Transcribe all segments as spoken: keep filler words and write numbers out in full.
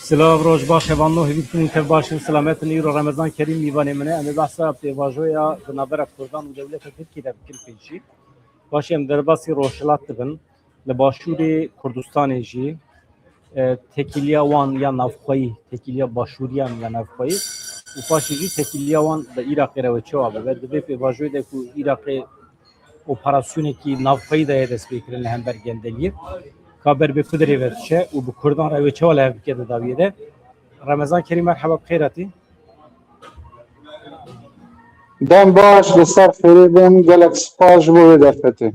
Silav, roj baş, hevalno, hêvî dikim hûn tev baş in, selamet in. Îro Remezan Kerîm mîvanê min e. Em ê behsa pêvajoya di navbera Kurdan û dewleta Tirkiyê de bikin pêşî. Paşê em derbasî Rojhilat dibin. Li Başûrê Kurdistanê jî, e, tekîliya wan ya navxweyî, tekîliya Başûriyan ya navxweyî û paşê jî tekîliya wan bi Iraqê re wê çawa bibe. Di vê pêvajoyê de ku Iraqê operasyonekî navxweyî de ye destpêkirin li hember gendeliyê, ka ber bi ku derê ve diçe û bi Kurdan re wê çawa li hev bike di dawiyê de. Remezan Kerîm, merheba, bi xêr hatî. Dem baş, li ser xêrê bin, gelek spas ji bo wê derfetê.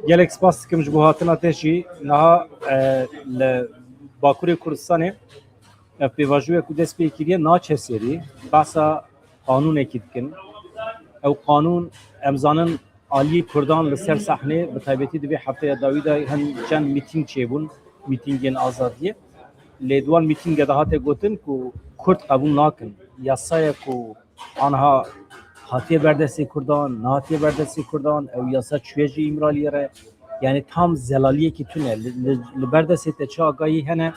Gelek spas dikim ji bo hatina te jî. Niha, e, li Bakurê Kurdistanê ev pêvajoyê ku dest pê kiriye naçe serî, behsa qanûnekî dikin. Ew qanûn, em zanin, aliyê Kurdan li ser sehnê, bi taybetî di vê hefteya dawî de hin çend mîtîng çêbûn, mîtîngên azadiyê. Lê di wan mîtînge de hate gotin ku Kurd qebûl nakin. Yasaya ku aniha hatiye ber destê Kurdan, nehatiye ber destê Kurdan, ew yasa çûye jî Îmraliyê re. Yani tam zelaliyekî tune. Li, li, li ber destê te çi agahî hene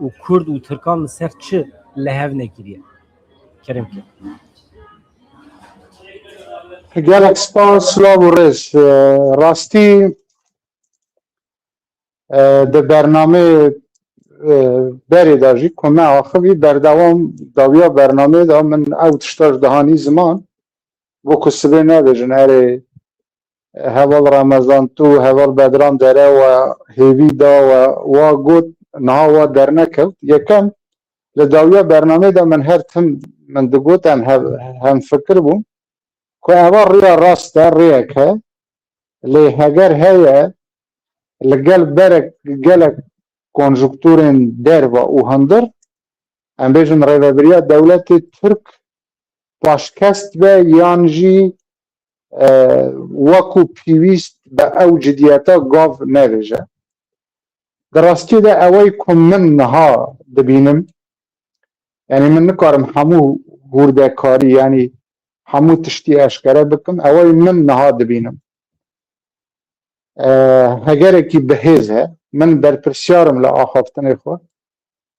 û Kurd û Tirkan li ser çi li hev nekiriye? Kerem ke. Gelek spas, silav û rêz. E, rastî, e, di bernameyê, e, berê de jî ku me axivî, berdewam dawiya bernameyê de min ew tişta ji dihanî ziman, bo ku sibê nebêjin, erê, heval Remezan, tu, heval Bedran Dere we hêvî da we, wa got, niha wa dernekewt. Yekem, li dawiya bernameyê de min her tim min digot, em hev-, hemfikir bûn ku eva rêya rast e, rêyek e, lê heger heye li gel berek, gelek konjunkturên derve û hundir, em bêjin rêvebiriya dewletê Tirk paşkest be yan jî, e, wekû pêwîst bi ew cidiyeta gav nevêje. Di rastiyê de ewey ku min niha dibînim, yani min nikarim hemû hûrdekarî, yani hemû tiştî eşkere bikim, ewey min niha dibînim. E, hegerekî bihêz e, min berpirsiyar im li axaftinê xwe.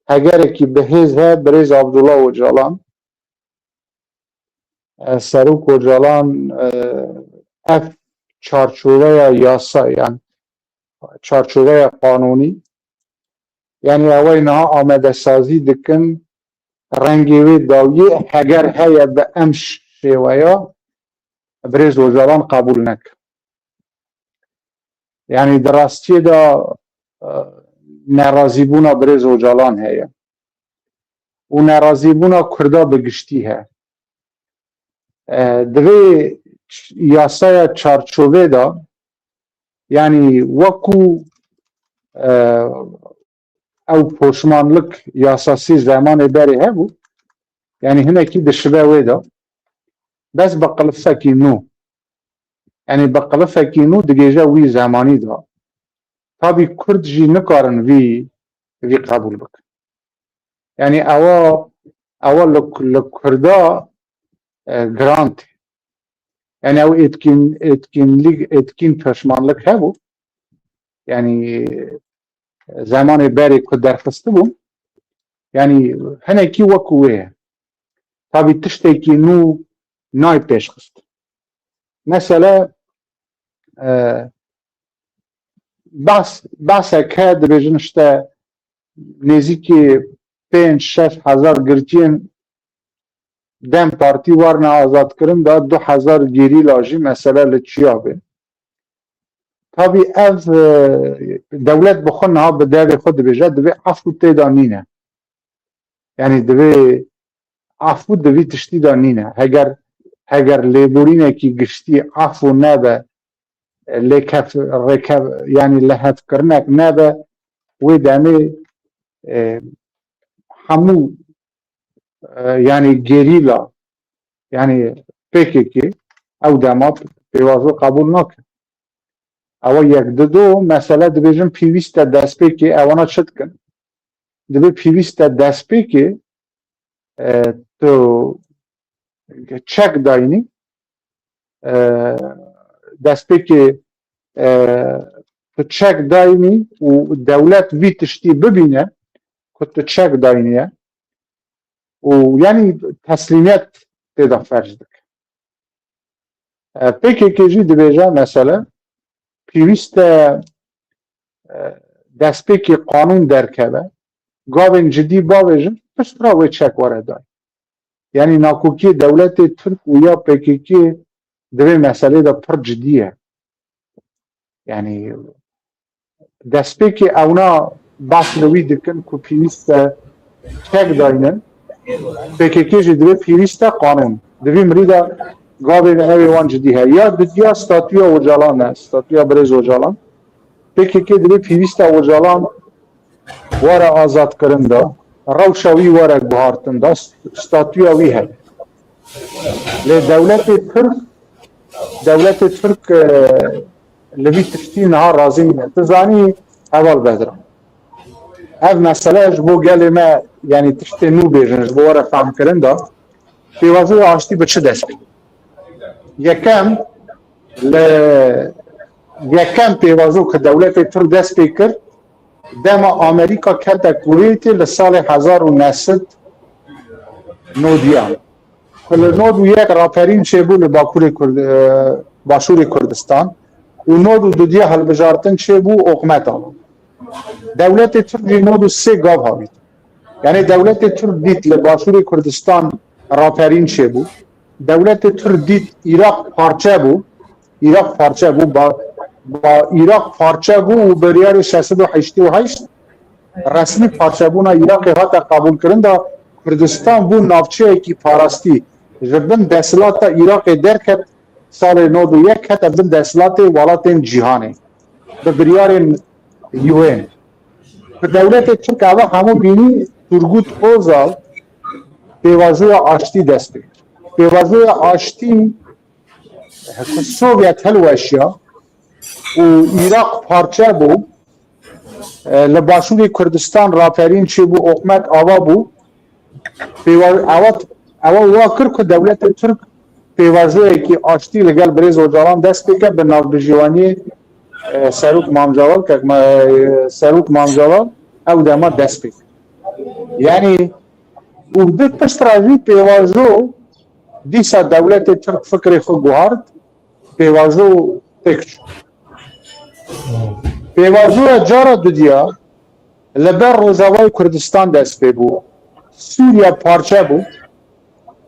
Hegerekî bihêz e, birêz Abdullah Ocalan, e, Serok Ocalan, e, ev çarçoveya yasa, yan çarçoveya qanûnî, yani ewey niha amadesazî dikin, rengê wê dawiyê heger heye bi em şêweya, birêz Ocalan qebûl neke. Yani di rastiyê de, e, nerazîbûna birêz Ocalan heye û nerazîbûna Kurda bi giştî heye. E, di vê ç-, yasaya çarçovê de, yani wekû, e, ew poşmanlik yasasî zemanê berê hebû, yani hinekî dişibe wê de, bes bi qilifekî nû. Yani bi qilifekî nû digêje wî zemanî de. Tabî Kurd jî nikarin vî, vî qebûl bikin. Yani ewa, ewa li, li Kurda, e, giran tê. Yani ew êtkîn, êtkînlik, êtkîn peşmanlik hebû. Yani zemanê berê ku derxistibûn, yani hinekî wekû wê ye. Tabî tiştekî nû nayê pêşxist. Mesele, e, behs, behsek he, dibêjin işte nêzîkî pênc şeş hezar girtiyên DEM Partî warine azadkirin de du hezar gerîla jî mesele li Çiyabê. Tabî ev, e, dewlet bi xwe niha bi devê xwe dibêje, divê efû tê de nîne. Yani divê efû di vî tiştî de nîne. Heger, heger lêborînekî giştî efû nebe, lêkev, rêkev, yani lihevkirinek nebe, wê demê, e, hemû, e, yani gerîla, yani P K K ew dema pêvajo qebûl nake. Ew yek di do mesele dibêjin pêwîst e destpêkê, ewana çi dikin? Dibe pêwîst e destpêkê, e, tu çek dayînî, e, destpêkê, e, tu çek dayînî û dewlet vî tiştî bibîne ku tu çek dayniye û yanî teslîmiyet tê de ferz dike. E, P K K jî dibêje, mesele pêwîst e, e, destpêkê qanûn derkeve, gavên cidî bavêjin, piştre wê çek were dayîn. Yanî nakokiyê dewletê Tirk û ya P K K di vê meselê de pir cidî ye. Yanî destpêkê ewna behs li wî dikin ku pêwîst e çek daynin. P K K jî divê pêwîst e qanûn. Di vî mirî de gavên ew ê wan cidî heye. Ya didiya statûya Ocalan e, statûya birêz Ocalan. P K K divê pêwîst e Ocalan were azadkirin de, rewşa wî were guhartin de, st-, statûya wî heye. Lê dewletê Tirk, dewletê Tirk, e, li vî tiştî niha razî nîne. Tu zanî, heval Bedran, ev mesele ji bo gelê me, yanî tiştê nû bêjin, ji bo were fehmkirin de, pêvajoya aştî bi çi dest pê? Yekem, li yekem pêvajo ku dewletê Tirk dest pê kir, dema Amerîka kete Kuweytê li salê hezar û neh sed nodiyan. Ku li nod û yek raperîn çêbû li Bakurê Kurd-, e, Başûrê Kurdistan û nod û dudiya hilbijartin çêbû, oqmet ava. Dewletê Tirk jî nod û sê gav havît. Yanî dewletê Tirk dît li Başûrê Kurdistan raperîn çêbû. Dewletê Tirk dît Îraq parçe bû. Îraq parçe bû. Ba, ba Îraq parçe bû û biryarê şeş sed û heştê û heşt resmî parçebûna Îraqê hate qebûlkirin de Kurdistan bû navçeyekî parastî. Ji bin desthilata Îraqê derket, salê nod û yek kete bin desthilatê welatên cîhanê. Bi biryarên U N. Bi dewletê Tirk ava hemû bînî Turgut Özal pêvajoya aştî dest pê kir. Pêvajoya aştî ku Sovyet hilweşiya û Îraq parçe bû, e, li Başûrê Kurdistan raperîn çêbû, oqmet ava bû. Pêwa-, ewa, ewa wa kir ku dewletê Tirk pêvajoyekî aştî li gel birêz Ocalan dest pê ke bi navbijêwaniyê, e, Serok Mamcalan, kek ma-, e, Serok Mamcalan ew dema dest pê kir. Yanî û di pişt re jî pêvajo dîsa dewletê Tirk fikrê xwe guhart, pêvajo têk çû. Pêvajoya cara dudiya li ber Rojavayê Kurdistan dest pê bû. Sûriye parçe bû.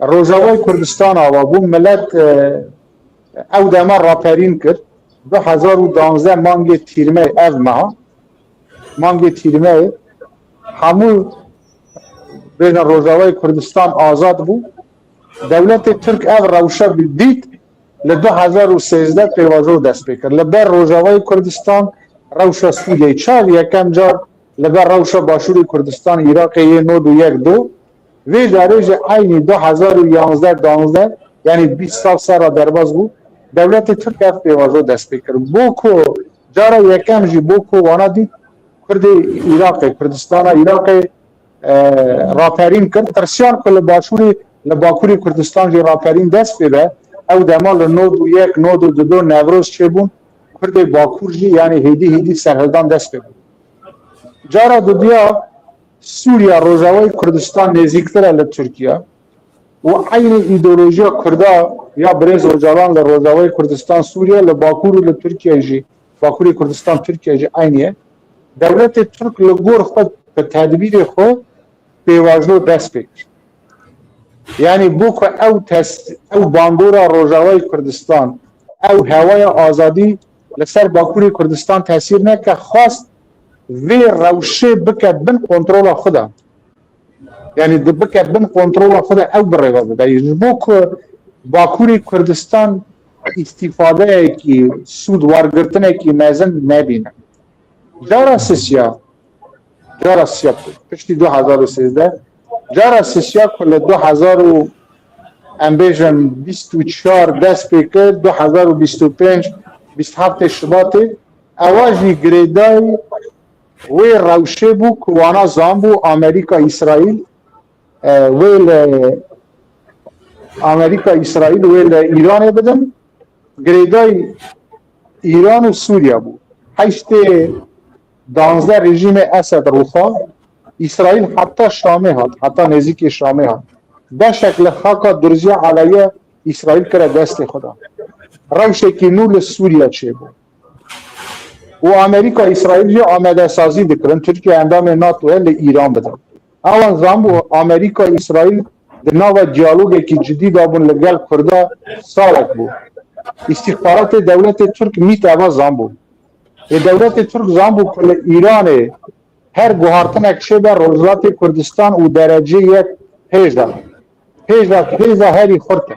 Rojavayê Kurdistan ava bû. Milet, e, ew dema raperîn kir. Du hezar û danzdeh mangê tîrmeyê ev meha. Mangê tîrmeyê hemû bêjin Rojavayê Kurdistan azad bû. Dewletê Tirk ev rewşe dît, li du hezar û sêzdeh pêvajo dest pê kir. Li ber Rojavayê Kurdistan rewşa Sûriyeyê çar yekem car li ber rewşa Başûrê Kurdistan Îraqê yê nod û yek do, vê carê jî eynî du hezar û yanzdeh danzdeh, yanî bîst sal ser re derbas bû, dewletê Tirk ev pêvajo dest pê kir. Bo ku cara yekem jî bo ku wana dît, Kurdê Îraqê, Kurdistana Îraqê, e, raperîn kir. Tirsiyan ku li Başûrê, li Bakurê Kurdistan jî raperîn dest pê be, ew dema li nod û yek, nod û du do Newroz çêbûn, Kurdê Bakur jî, yanî hêdî hêdî serhildan dest pê bû. Cara dudiya Sûriya, Rojavayê Kurdistan nêzîktir e li Tirkiye û eynî îdeolojiya Kurda ya birêz Ocalan li Rojavayê Kurdistan Sûriye, li Bakur û li Tirkiye jî, Bakurê Kurdistan Tirkiye jî eynî ye. Dewletê Tirk li gor xwe bi tedbîrê xwe pêvajo dest pê kir. Yanî bû ku ew tes-, ew bandora Rojavayê Kurdistan, ew hewaya azadî li ser Bakurê Kurdistan tesîr neke, xwest vê rewşê bike bin kontrola xwe de. Yanî di bike bin kontrola xwe de ew bi rêve bibe. Ji bo ku Bakurê Kurdistan îstîfadeyekî, sûd wergirtinekî mezin nebîne. Cara sisiya, cara sisiya piştî du hezar û sêzdeh, cara sisiya ku li du hezar û, em bêjin, bîst û çar dest pê kir, du hezar û bîst û pênc, bîst heftê Şibatê, ewa jî girêdayî wê rewşê bû ku wana zanbû Amerîka, Îsraîl, e, wê li Amerîka, Îsraîl wê li Îranê bidin. Girêdayî Îran û Sûriye bû. Heştê danzdeh rejîmê Esed rûxa, Îsraîl heta Şamê hat, heta nêzîkê Şamê hat. Beşek li xaka Durziya Elewî Îsraîl kire destê xwe de. Rewşekî nû li Sûriye çêbû. Û Amerîka Îsraîl jî amadesazî dikirin, Tirkiye endamê NATO ye, li Îran bidin. Ewan zanbû Amerîka Îsraîl di nava diyalogekî cidî de bûn li gel Kurda salek bû. Îstîxbaratê dewletê Tirk mît eva zanbû. Ê dewletê Tirk zanbû ku li Îranê her guhartinek çêbe Rojhilatê Kurdistan û derecê yek hêza. Hêza, hêza herî xurt e.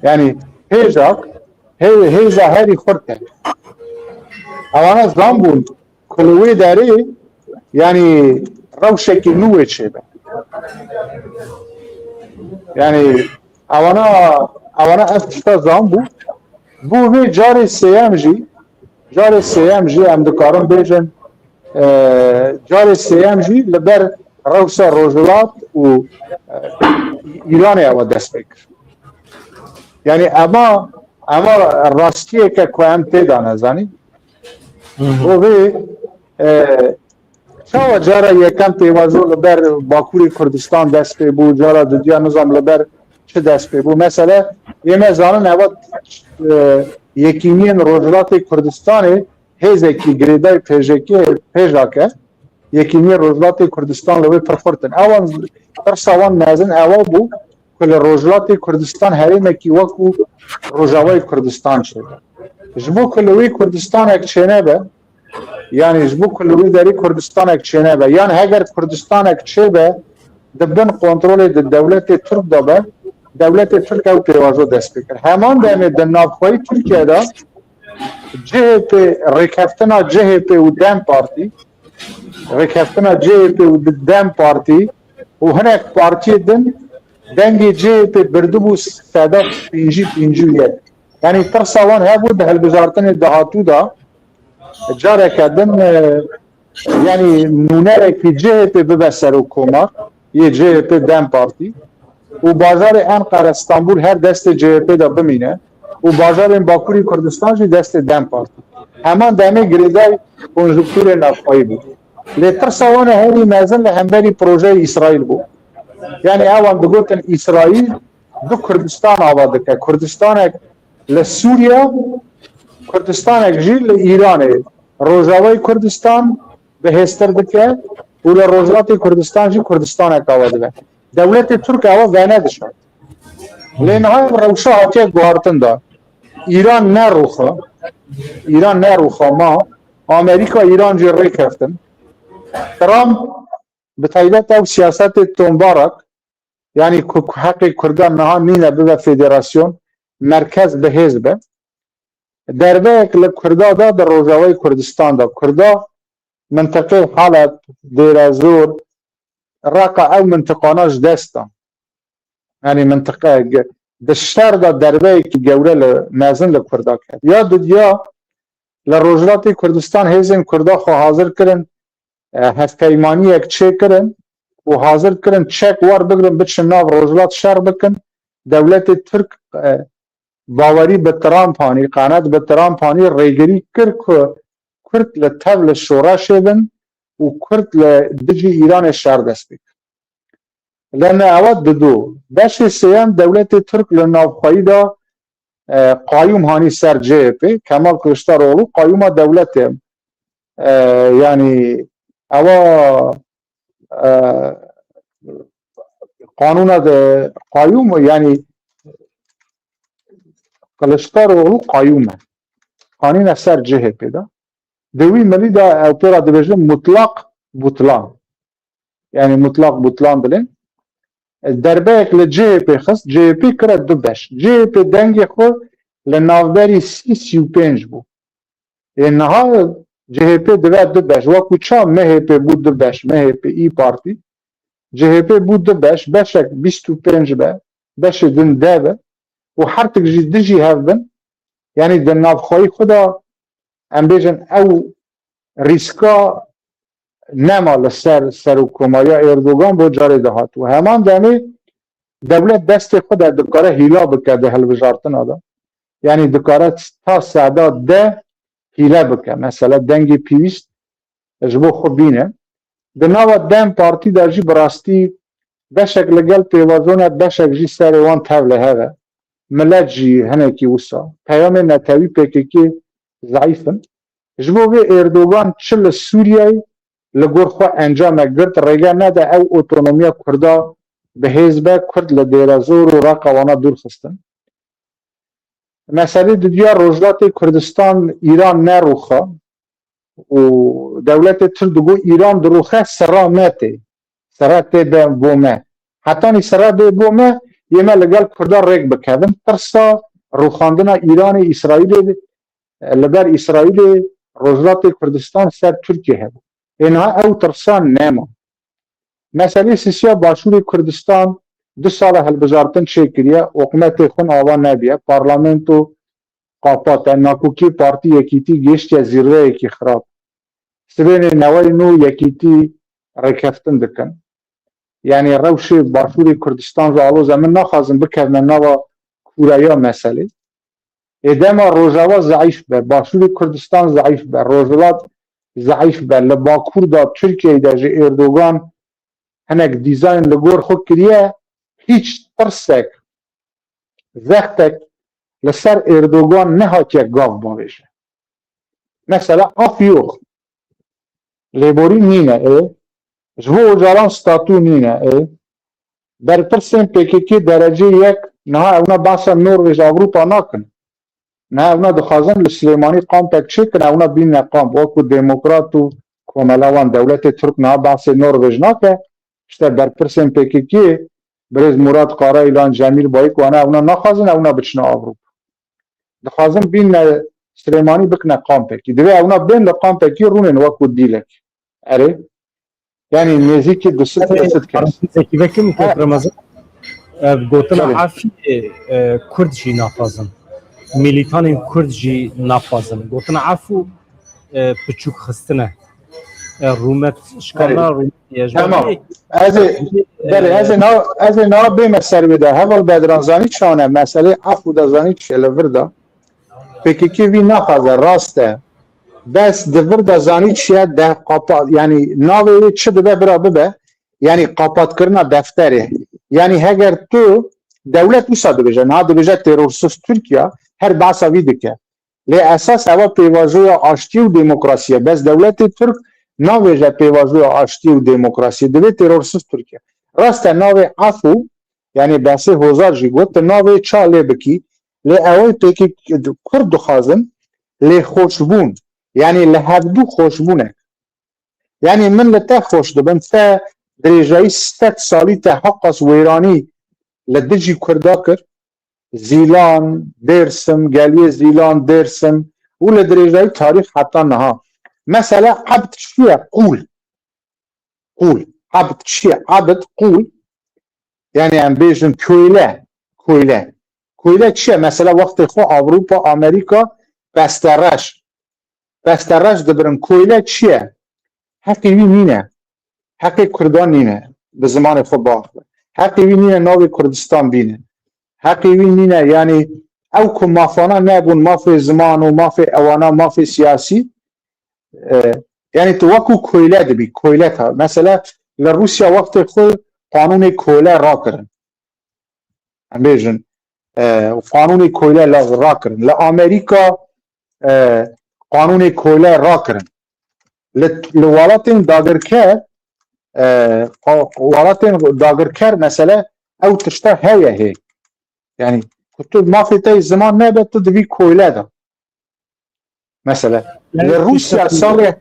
Yanî hêzak, hê-, hêza herî xurt e. Ewana zanbûn ku li wê derê, yanî rewşekî nû wê çêbe. Yanî ewana, ewana ev tişta zanbû. Bo vê carê sêyem jî, carê sêyem jî em dikarin bêjin, e, carê sêyem jî li ber rewşa Rojhilat û, e, Îranê ewa dest pê kir. Yanî ema, ema rastiyeke ku em tê de ne, zanî. Bo vê, e, çawa cara yekem pêvajo li ber Bakurê Kurdistan dest pê bû, cara dudiya nizam li ber çi dest pê bû? Mesele, ê me zanin eva, e, yekîniyên Rojhilatê Kurdistanê hêzekî girêdayî P J K, P J K e, yekîniyê Rojhilatê Kurdistan li wê pir xurt in. Ewan, tirsa wan mezin ewa bû ku li Rojhilatê Kurdistan herêmekî wekû Rojavayê Kurdistan çêbe. Ji bo ku li wê Kurdistanek çênebe, yanî ji bo ku li wê derê Kurdistanek çênebe, yan heger Kurdistanek çêbe, di bin kontrolê di dewletê Tirk de be, dewletê Tirk ew pêvajo dest pê kir. Heman demê di navxweyî Tirkiye de C H P, rêkeftina C H P û DEM Partî, rêkeftina C H P û DEM Partî û hinek partiyê din dengê C H P birdibû seda pêncî, pêncî û yek. Yanî tirsa wan hebû di hilbijartinê dahatû de careke din, e, yanî nûnerekî C H P bibe serokkomar, yê C H P DEM Partî û bajarê Enqere, Stenbul her destê C H P de bimîne û bajarên Bakurî Kurdistan jî destê DEM Partî. Heman demê girêdayî konjunkturê navxweyî bû. Lê tirsa wan e herî mezin li hemberî projeyê Îsraîl bû. Yanî ewan digotin Îsraîl du Kurdistan ava dike. Kurdistanek li Sûriye, Kurdistanek jî li Îranê. Rojavayê Kurdistan bihêztir dike û li Rojhilatê Kurdistan jî Kurdistanek ava dibe. Dewletê Tirk ewa venedişart. Lê niha ev rewşa hatiye guhartin de. Îran nerûxa, Îran nerûxa ma, Amerîka Îran jî rêkeftin. Trump bi taybet ew siyasetê tombarak, yanî ku, ku heqê Kurdan niha nîne bibe federasyon, merkez bihêz be. Derbeyek li Kurda da di Rojavayê Kurdistan de. Kurda mintiqê Halep, Dêrezor, Reqa ew mintiqana ji dest dan. Yanî mintiqe ge-, di şer de derbeyekî gewre li, mezin li Kurda ket. Ya dudiya li Rojhilatê Kurdistan hêzên Kurda xwe hazir kirin, e, hevpeymaniyek çêkirin û hazir kirin çek wer bigrin, biçin nav Rojhilat şer bikin. Dewletê Tirk, e, bawerî bi Trump anî, qenet bi Trump anî, rêgirî kir ku Kurd li tev li şoreşê bin û Kurd li dijî Îranê şer dest pê kir. Lê ne ewa dido. Beşê sêyem dewletê Tirk li navxweyî de, e, qayûm hanî ser C H P, Kemal Kiliçdaroglu qayûma dewletê. E, yanî ewa, e, qanûna de qayûm, yanî Kiliçdaroglu qayûm e. Anîne ser C H P de. Di wî milî de ew pê re dibêjin mutlaq butlan. Yanî mutlaq butlan bilin. Derbeyek li C H P xist, C H P kire du beş. C H P dengê xwe li navberî sî, sî û pênc bû. Ê niha C H P dibe du beş. Wekû ça M H P bû du beş, M H P, İYİ Parti. C H P bû du beş, beşek bîst û pênc be, beşê din deh be û her tik jî dijî hev bin. Yanî di navxweyî xwe de em bêjin ew rîska nema li ser serokkomariya Erdogan bo carê dahatû. Heman demê dewlet destê xwe de dikare hîla bike di hilbijartina de. Yanî dikare ta seda deh hîle bike. Mesela dengê pêwîst ji bo xwe bîne. Di nava dem partî de jî bi rastî beşek li gel pêvajoyan e, beşek jî serê wan tev li hev e. Milet jî hinekî wisa. Peyamê netewî P K K zeîf in. Ji bo vê Erdogan çi li Sûriyeyê li gor xwe encamek girt, rêge nede ew otonomiya Kurda bi hêz be, Kurd li Dêrezor û Reqa wana dûr xistin. Meselê didiya Rojhilatê Kurdistan Îran nerûxa û dewletê Tirk digot Îran dirûxe, sera me tê. Sera tê be bo me. Hetanî sera bê bo me, yê me li gel Kurda rêk bikevin. Tirsa rûxandina Îranê, Îsraîlê, li ber Îsraîlê Rojhilatê Kurdistan ser Tirkiye hebû. Ê niha ew tirsan nema. Meselê sisiya Başûrê Kurdistan du sal e hilbijartin çêkiriye, hikûmetê xwin ava nebiye, parlamento qapat e, nakokê partî Yekîtî gihiştiye zîrveyekî xirab. Sibênê neweyê nû Yekîtî rêkeftin dikin. Yanî rewşê Başûrê Kurdistan ji aloz e, min naxwazin bikevne nava kûreya meselê. Ê dema Rojava zeîf be, Başûrê Kurdistan zeîf be, Rojhilat zeîf be, li Bakur de Tirkiyeyê de ji Erdogan hinek dîzayn li gor xwe kiriye, hîç tirsek, zextek li ser Erdogan nehatiye gav bavêje. Mesela af yox. Lêborîn nîne ê. Ji bo Ocalan statû nîne ê. Berpirsên P K K derecê yek niha ewna behsa Norvêj, Ewropa nakin. Niha ewna dixwazin li Silêmanî kampek çêkin, ewna bînne kamp. Wekû demokrat û komela wan dewletê Tirk niha behsê Norvêj nake. İşte berpirsên P K K, birêz Murat Karayilan, Cemîl Bayik, wana ewna naxwazin, ewna biçine Ewropa. Dixwazin bînne Silêmanî bikine kampekî. Divê ewna bên li kampekî rûnên wekû dîlek. Erê. Yanî nêzîkî du sed, Erê, du sed kes. Parantezekî vekim, Kek Remezan. Ev gotina Tabii. Efî, e, Kurd jî naxwazin. Milîtanên Kurd jî naxwazin. Gotina efû, e, piçûk xistine. E, rûmet şikana Erê. Rûmet ye. Ji Tamam. Ber Ez ê, e, belê, ez ê na, ez ê na bême ser wê de. Heval Bedran, zanî çawa ne? Meselê efû de zanî çi ye li vir de? P K K vî naxwaze, rast e. Bes di vir de zanî çi ye, de qapa-, yanî navê wê çi dibe bira bibe, yanî qapatkirina defterê. Yanî heger tu dewlet wisa dibêje, niha dibêje terörsüz Türkiye, her behsa vî dike. Lê esas ewa pêvajoya aştiyê û demokrasiyê. Bes dewletê Tirk navêje pêvajoya aştiyê û demokrasiyê. Divê terörsüz Türkiye. Rast e navê efû, yanî behsê Hozar jî got, tu navê ça lê bikî, lê ew ê pêkî Kurd dixwazin lêxweşbûn, yanî li hevdû xweşbûnek. Yanî min li te xweş dibim, te dirêjayî sed salî te heqas wêranî li dijî Kurda kir, Zîlan, Dêrsim, geliyê Zîlan, Dêrsim û li dirêjayî tarîx heta niha. Mesele ebd çi ye? Qûl. Qûl. Ebd çi ye? Ebd, qûl. Yanî em bêjin köyle. Köyle. Köyle çi ye? Mesela wextê xwe Ewropa, Amerîka, pestereş. Pestereş dibirin. Köyle çi ye? Heqê wî nîne. Heqê Kurdan nîne. Bi zimanê xwe biaxive. Heqê wî nîne navê Kurdistan bîne. Heqê wî nîne, yanî ew ku mafana nebûn, mafê ziman û mafê ewana, mafê siyasî, e, yanî tu wekû koyle dibî, koyle ta. Mesela li Rûsya wextê xwe qanûnê koyle rakirin. Em bêjin, e, qanûnê koyle la-, rakirin. Li Amerîka, e, qanûnê koyle rakirin. Li, li welatên dagirker, e, qa-, welatên dagirker mesele ew tişta heye hê. Yanî ku tu mafê te yê ziman nebe, tu divî koyle de. Mesela, Yani li Rûsya işte salê,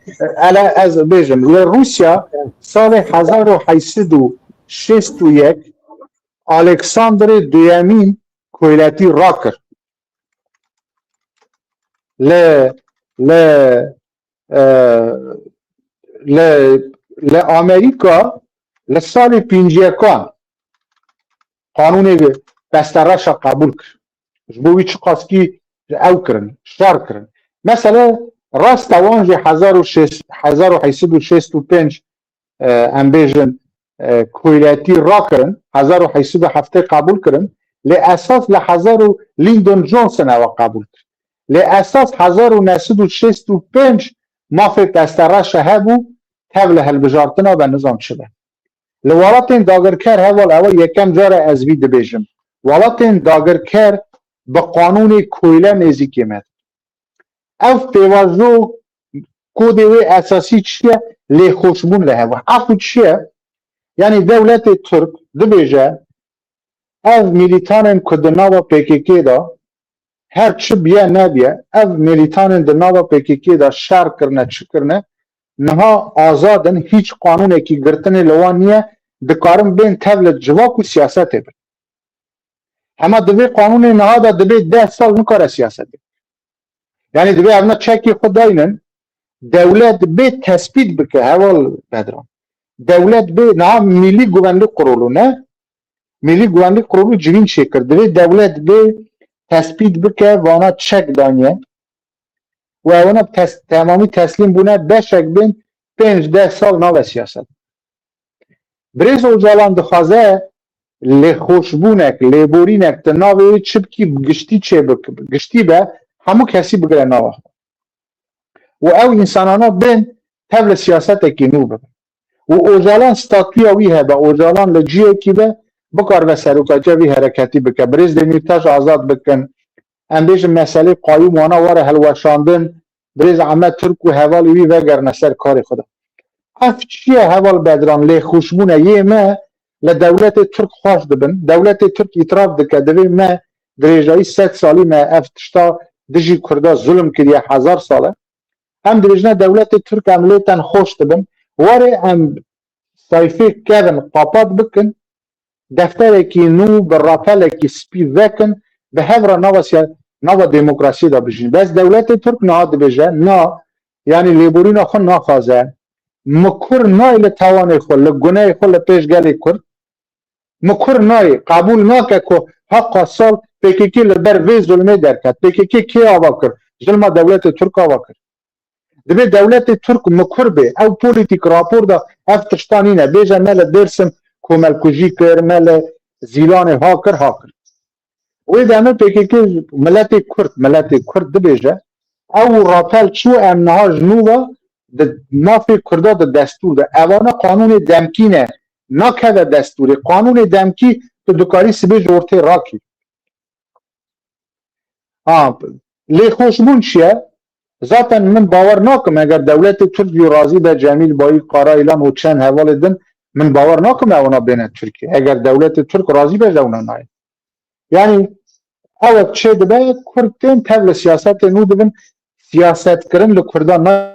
ele ez bêjim, li Rûsya salê hezar û heyt sed û şêst û yek Alexandrê Duyemîn koyletî rakir. Li, li, e, li, li Amerîka li salê pêncî yekan qanûnê pestereşa qebûl kir. Ji bo wî çiqaskî ew kirin, şer kirin. Mesele rast e, wan jî hezar û şêst, hezar û heyt sed û şêst û pênc, e, em bêjin, e, koyletî rakirin, hezar û heyt sed û heftê qebûl kirin, lê esas li hezar û Lyndon Johnson ewa qebûl kir. Lê esas hezar û neh sed û şêst û pênc mafê pestereşa hebû, tev li hilbijartina be nizam çi be. Li welatên dagirker heval ew yekem car e ez vî dibêjim. Welatên dagirker bi qanûnê koyle nêzîkê me. Ev pêvajo kodê wê esasî çi ye? Lêxweşbûn li hev. Efû çi ye? Yanî dewletê Tirk dibêje, ev milîtanên ku di nava P K K de her çi biye nebiye, ev milîtanên di nava P K K de şer kirine, çi kirine, niha azad in, hîç qanûnekî girtinê li wan niye, dikarin bên tev li civak û siyasetê bin. Hema di vê qanûnê niha de dibê deh sal nikare siyasetê. Yanî divê evna çekê xwe daynin, dewlet bê tespît bike, heval Bedran. Dewlet bê, niha Milî Guvenlî Kurulu ne? Milî Guvenlî Kurulu civîn çêkir. Divê dewlet bê tespît bike, vana çek daniye. Û ewana tes-, temamî teslîm bûne, beşek bên pênc deh sal nave siyaset. Birêz Ocalan dixwaze lêxweşbûnek, lêborînek di navê wê çi bikî, giştî çêbik-, giştî be, hemû kesî bigire nava xwe. Û ew însanana bên tev li siyasetekî nû bibin. Û Ocalan statûya wî hebe, Ocalan li ciyekî be, bikaribe serokatiya vî hereketî bike. Birêz Demîrtaş azad bikin. Em bêjin meselê qayûm wana were hilweşandin, birêz Ahmet Tirk û hevalê wî vegerine ser karê xwe de. Ev çi ye heval Bedran? Lêxweşbûne yê me li dewletê Tirk xweş dibin. Dewletê Tirk îtiraf dike, divê me dirêjayî sed salî me ev tişta dijî Kurda zulm kiriye hezar sal e. Em dibêjine dewletê Tirk em lê ten xweş dibin. Were em sayfê kevin qapat bikin, defterekî nû bi rapelekî spî vekin, bi hev re nava siya-, nava demokrasiyê de bijîn. Bes dewletê Tirk niha dibêje, na, yanî lêborîna xwe naxwaze. Mi kur nayê li tawanê xwe, li guneyê xwe li pêş gelê Kurd. Mi kur nayê, qebûl nake ku heqa sal P K K li ber vê zulmê derket. P K K kê ava kir? Zulma dewletê Tirk ava kir. Divê dewletê Tirk mikur bê. Ew polîtîk rapor da ev tişta nîne. Bêje me li Dêrsim komelkujî kir, me li Zîlanê ha kir, ha kir. Wê demê P K K miletê Kurd, miletê Kurd dibêje, ew rapel çû em niha ji nû ve di mafê Kurda di destûr de. Evana qanûnê demkî ne, nakeve destûrê. Qanûnê demkî tu dikarî sibê ji ortê rakî. Ha, lêxweşbûn çi ye? Zaten min bawer nakim, eger dewletê Tirk jî razî be, Cemîl Bayîk, Kara Îlan û çend hevalê din, min bawer nakim ewana bêne Tirkiye. Eger dewletê Tirk razî be, ji ewna nayê. Yanî, ew çê dibe, Kurd tên tev li siyasetê nû dibin, siyasetkirin li Kurdan na-,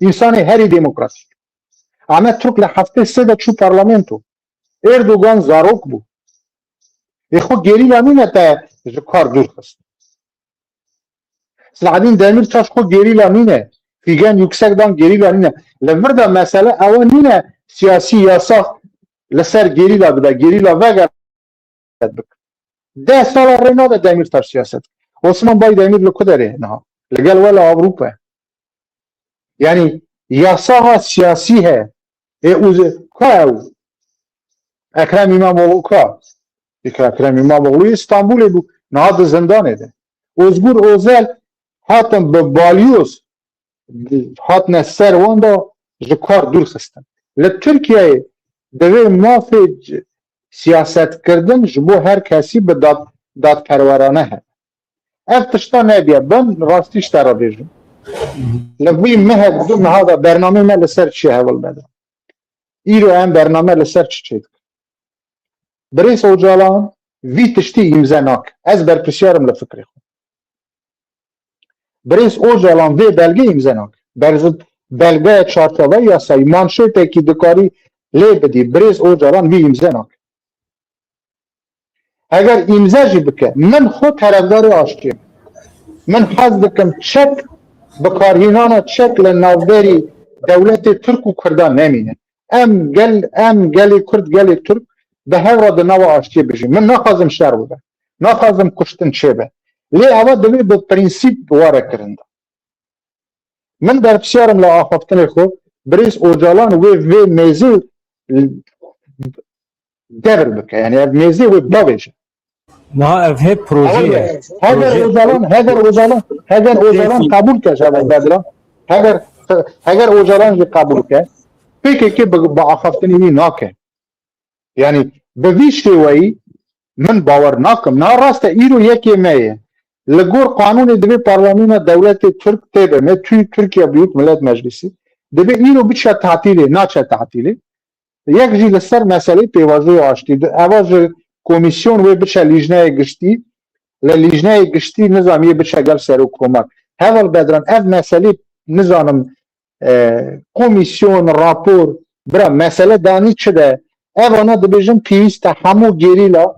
Însanê herî demokratîk. Ahmet Tirk li heftê sê de çû parlamento. Erdogan zarok bû. Ê xwe gerîla nîne te ji kar dûr xist. Selahaddin Demirtaş xwe gerîla nîne. Figen Yüksekdağ gerîla nîne. Li vir de mesele ew nîne siyasî yasax li ser gerîla dibe. Gerîla veger siyaset bikin. Deh sala rê nade Demîrtaş siyaset. Osman Baydemîr li ku derê niha? Li gel we li Ewropa. Yanî yasaha siyasî heye. Ê, û ka ew? Ekrem İmamoğlu ka? Ê, Ekrem İmamoğlu Îstanbulê bû. Niha di zindanê de. Ozgur Ozel hatin bi balyoz hatine ser wan de ji kar dûr xistin. Li Tirkiyeyê divê mafê c-, siyasetkirdin ji bo her kesî bi dad-, dadperwerane hebe. Ev tişta nebiye. Ben rastî ji te re bêjim. Li vî mehek du meha de bernamê me li ser çi heval bede. Îro em bername li ser çi çêdikin? Birêz Ocalan vî tiştî îmze nake. Ez berpirsiyar im li fikrê xwe. Birêz Ocalan vê belgê îmze nake. Berz-, belgeya çarçoveya yasayî, manşetekî dikarî lê bidî. Birêz Ocalan vî îmze nake. Eger îmze jî bike, min xwe terefdarê aştiyê me. Min hez dikim çek, bikarhînana çek li navberî dewletê Tirk û Kurdan nemîne. Em gel, em gelê Kurd, gelê Tirk bi hev re di nava aştiyê bijîn. Min naxwazim şer bibe. Naxwazim kuştin çêbe. Lê eva divê bi prensîp were kirin de. Min berpirsiyar im li axaftinê xwe, birêz Ocalan wê vê mêzê devir bike. Yanî ev mêzê wê bavêje. Niha ev hê proje ye. Heger Ocalan, heger Ocalan, heger Ocalan qebûl ke Şevval Bedran, heger, heger Ocalan jî qebûl ke, P K K bi, bi axaftinî wî nake. Yani bi vî şêweyî min bawer nakim. Na rast e, îro yekê me ye. Li gor qanûnê divê parlemana dewletê Tirk tê de me, Tü-, Türkiye Büyük Millet Meclisi. Divê îro biçe tatîlê, naçe tatîlê. Yek jî li ser meseleyê pêvajoya aştî. Eva ji komîsyon wê biçe lîjneyê giştî. Li lîjneyê giştî nizam yê biçe gel serokkomar. Heval Bedran, ev meselê nizanim, e, komîsyon, rapor, bira mesele danî çi de? Ev ana dibêjin pêwîst e hemû gerîla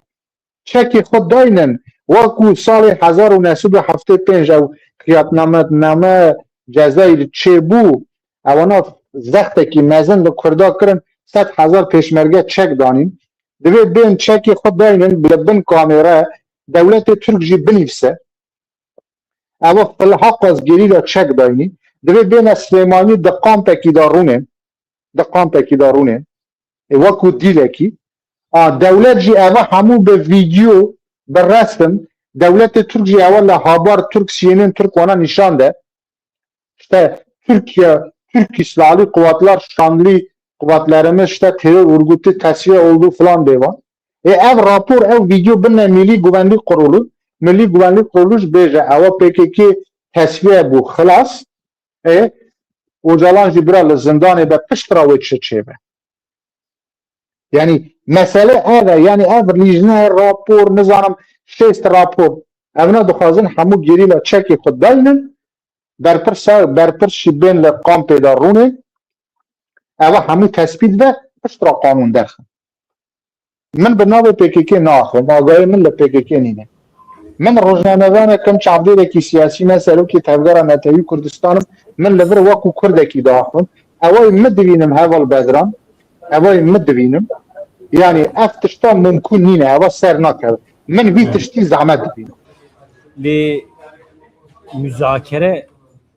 çekê xwe daynin. Wekû salê hezar û neh sed û heftê pênc ew xiyasetname Cezayir çêbû, ewana zextekî mezin li Kurda kirin, sed hezar pêşmerge çek danîn. Divê bên çekê xwe daynin, li bin kamêre dewletê Tirk jî binivîse. Ewa fil-, haqas gerîla çek daynî. Divê bêne Silêmanî di kampekî de rûnên. Di kampekî de rûnên. E, wekû dîlekî. A, dewlet jî eva hemû bi vîdyo, bi resim. Dewletê Tirk jî ewa li habar Tirk, siyênên Tirk wana nîşan de. İşte Türkiye, Türk İslamlı Kuvvetler, Şanlı Kuvvetlerimiz işte terör örgütü tesfiye oldu falan diye var. E, ev rapor, ev video binne Milli Güvenlik Kurulu. Milli Güvenlik Kurulu jî bêje, ewa P K K tesfiye bû, xilas. E, Ocalan jî bira li zindanê be, pişt ra wê çi çêbe? Yani mesele ev e, yani ev lîjne, rapor, nizanim şêst rapor. Evna dixwazin hemû gerîla çekê xwe daynin, berpirsa, berpirs jî bên li kampê de rûnê. Eva hemû tespît be, pişt ra qanûn derxin. Min bi navê P K K naaxivim, agahiyê min li P K K nîne. Min rojnamevan e, kim çavdêrekî siyasî me, serokê Tevgera Netewî Kurdistan im, min li vir wekû Kurdekî diaxivim. Ewayî min divînim heval Bedran, ewayî min divînim. Yani ev tişta mumkun nîne, eva ser nakeve. Min vî tiştî zehmet dibînim. Lê muzakere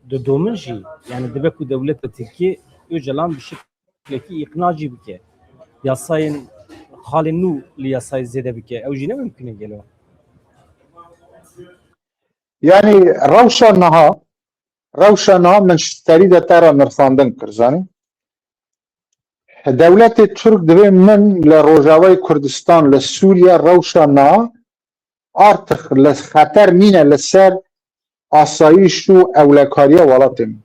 didomin jî, yani dibe ku dewleta Tirkiyê Ocalan bi şeklekî îqna jî bike. Yasayên xalên nû li yasayê zêde bike. Ew jî ne mumkin e gelo? Yani rewşa niha, rewşa niha min serî de te re nirsandin kir, zanî. Dewletê Tirk divê min li Rojavayê Kurdistan, li Sûriye rewşa niha artık li xeter nîne li ser asayîş û ewlekariya welatê min.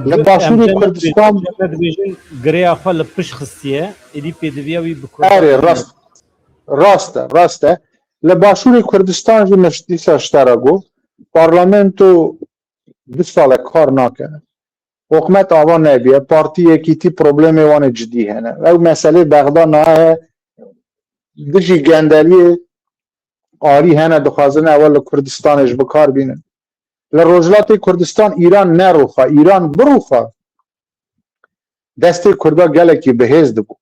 Li Başûrê Kurdistan dibêjin girêya xwe li pişt xistiye, êdî pêdiviya wî bi Kurdan. Erê, rast, rast e, rast e. Li Başûrê Kurdistan jî min dîsa ji te re got, parlamento du sal e kar nake. Hikûmet ava nebûye, partî yekîtî problemê wan ê cidî hene. Ew meselê Bexda nayê dijî gendeliyê alî hene, dixwazin ewe li Kurdistanê ji bikar bînin. Li Rojhilatê Kurdistan Îran nerûxa, Îran birûxa, destê Kurda gelekî bi hêz dibû.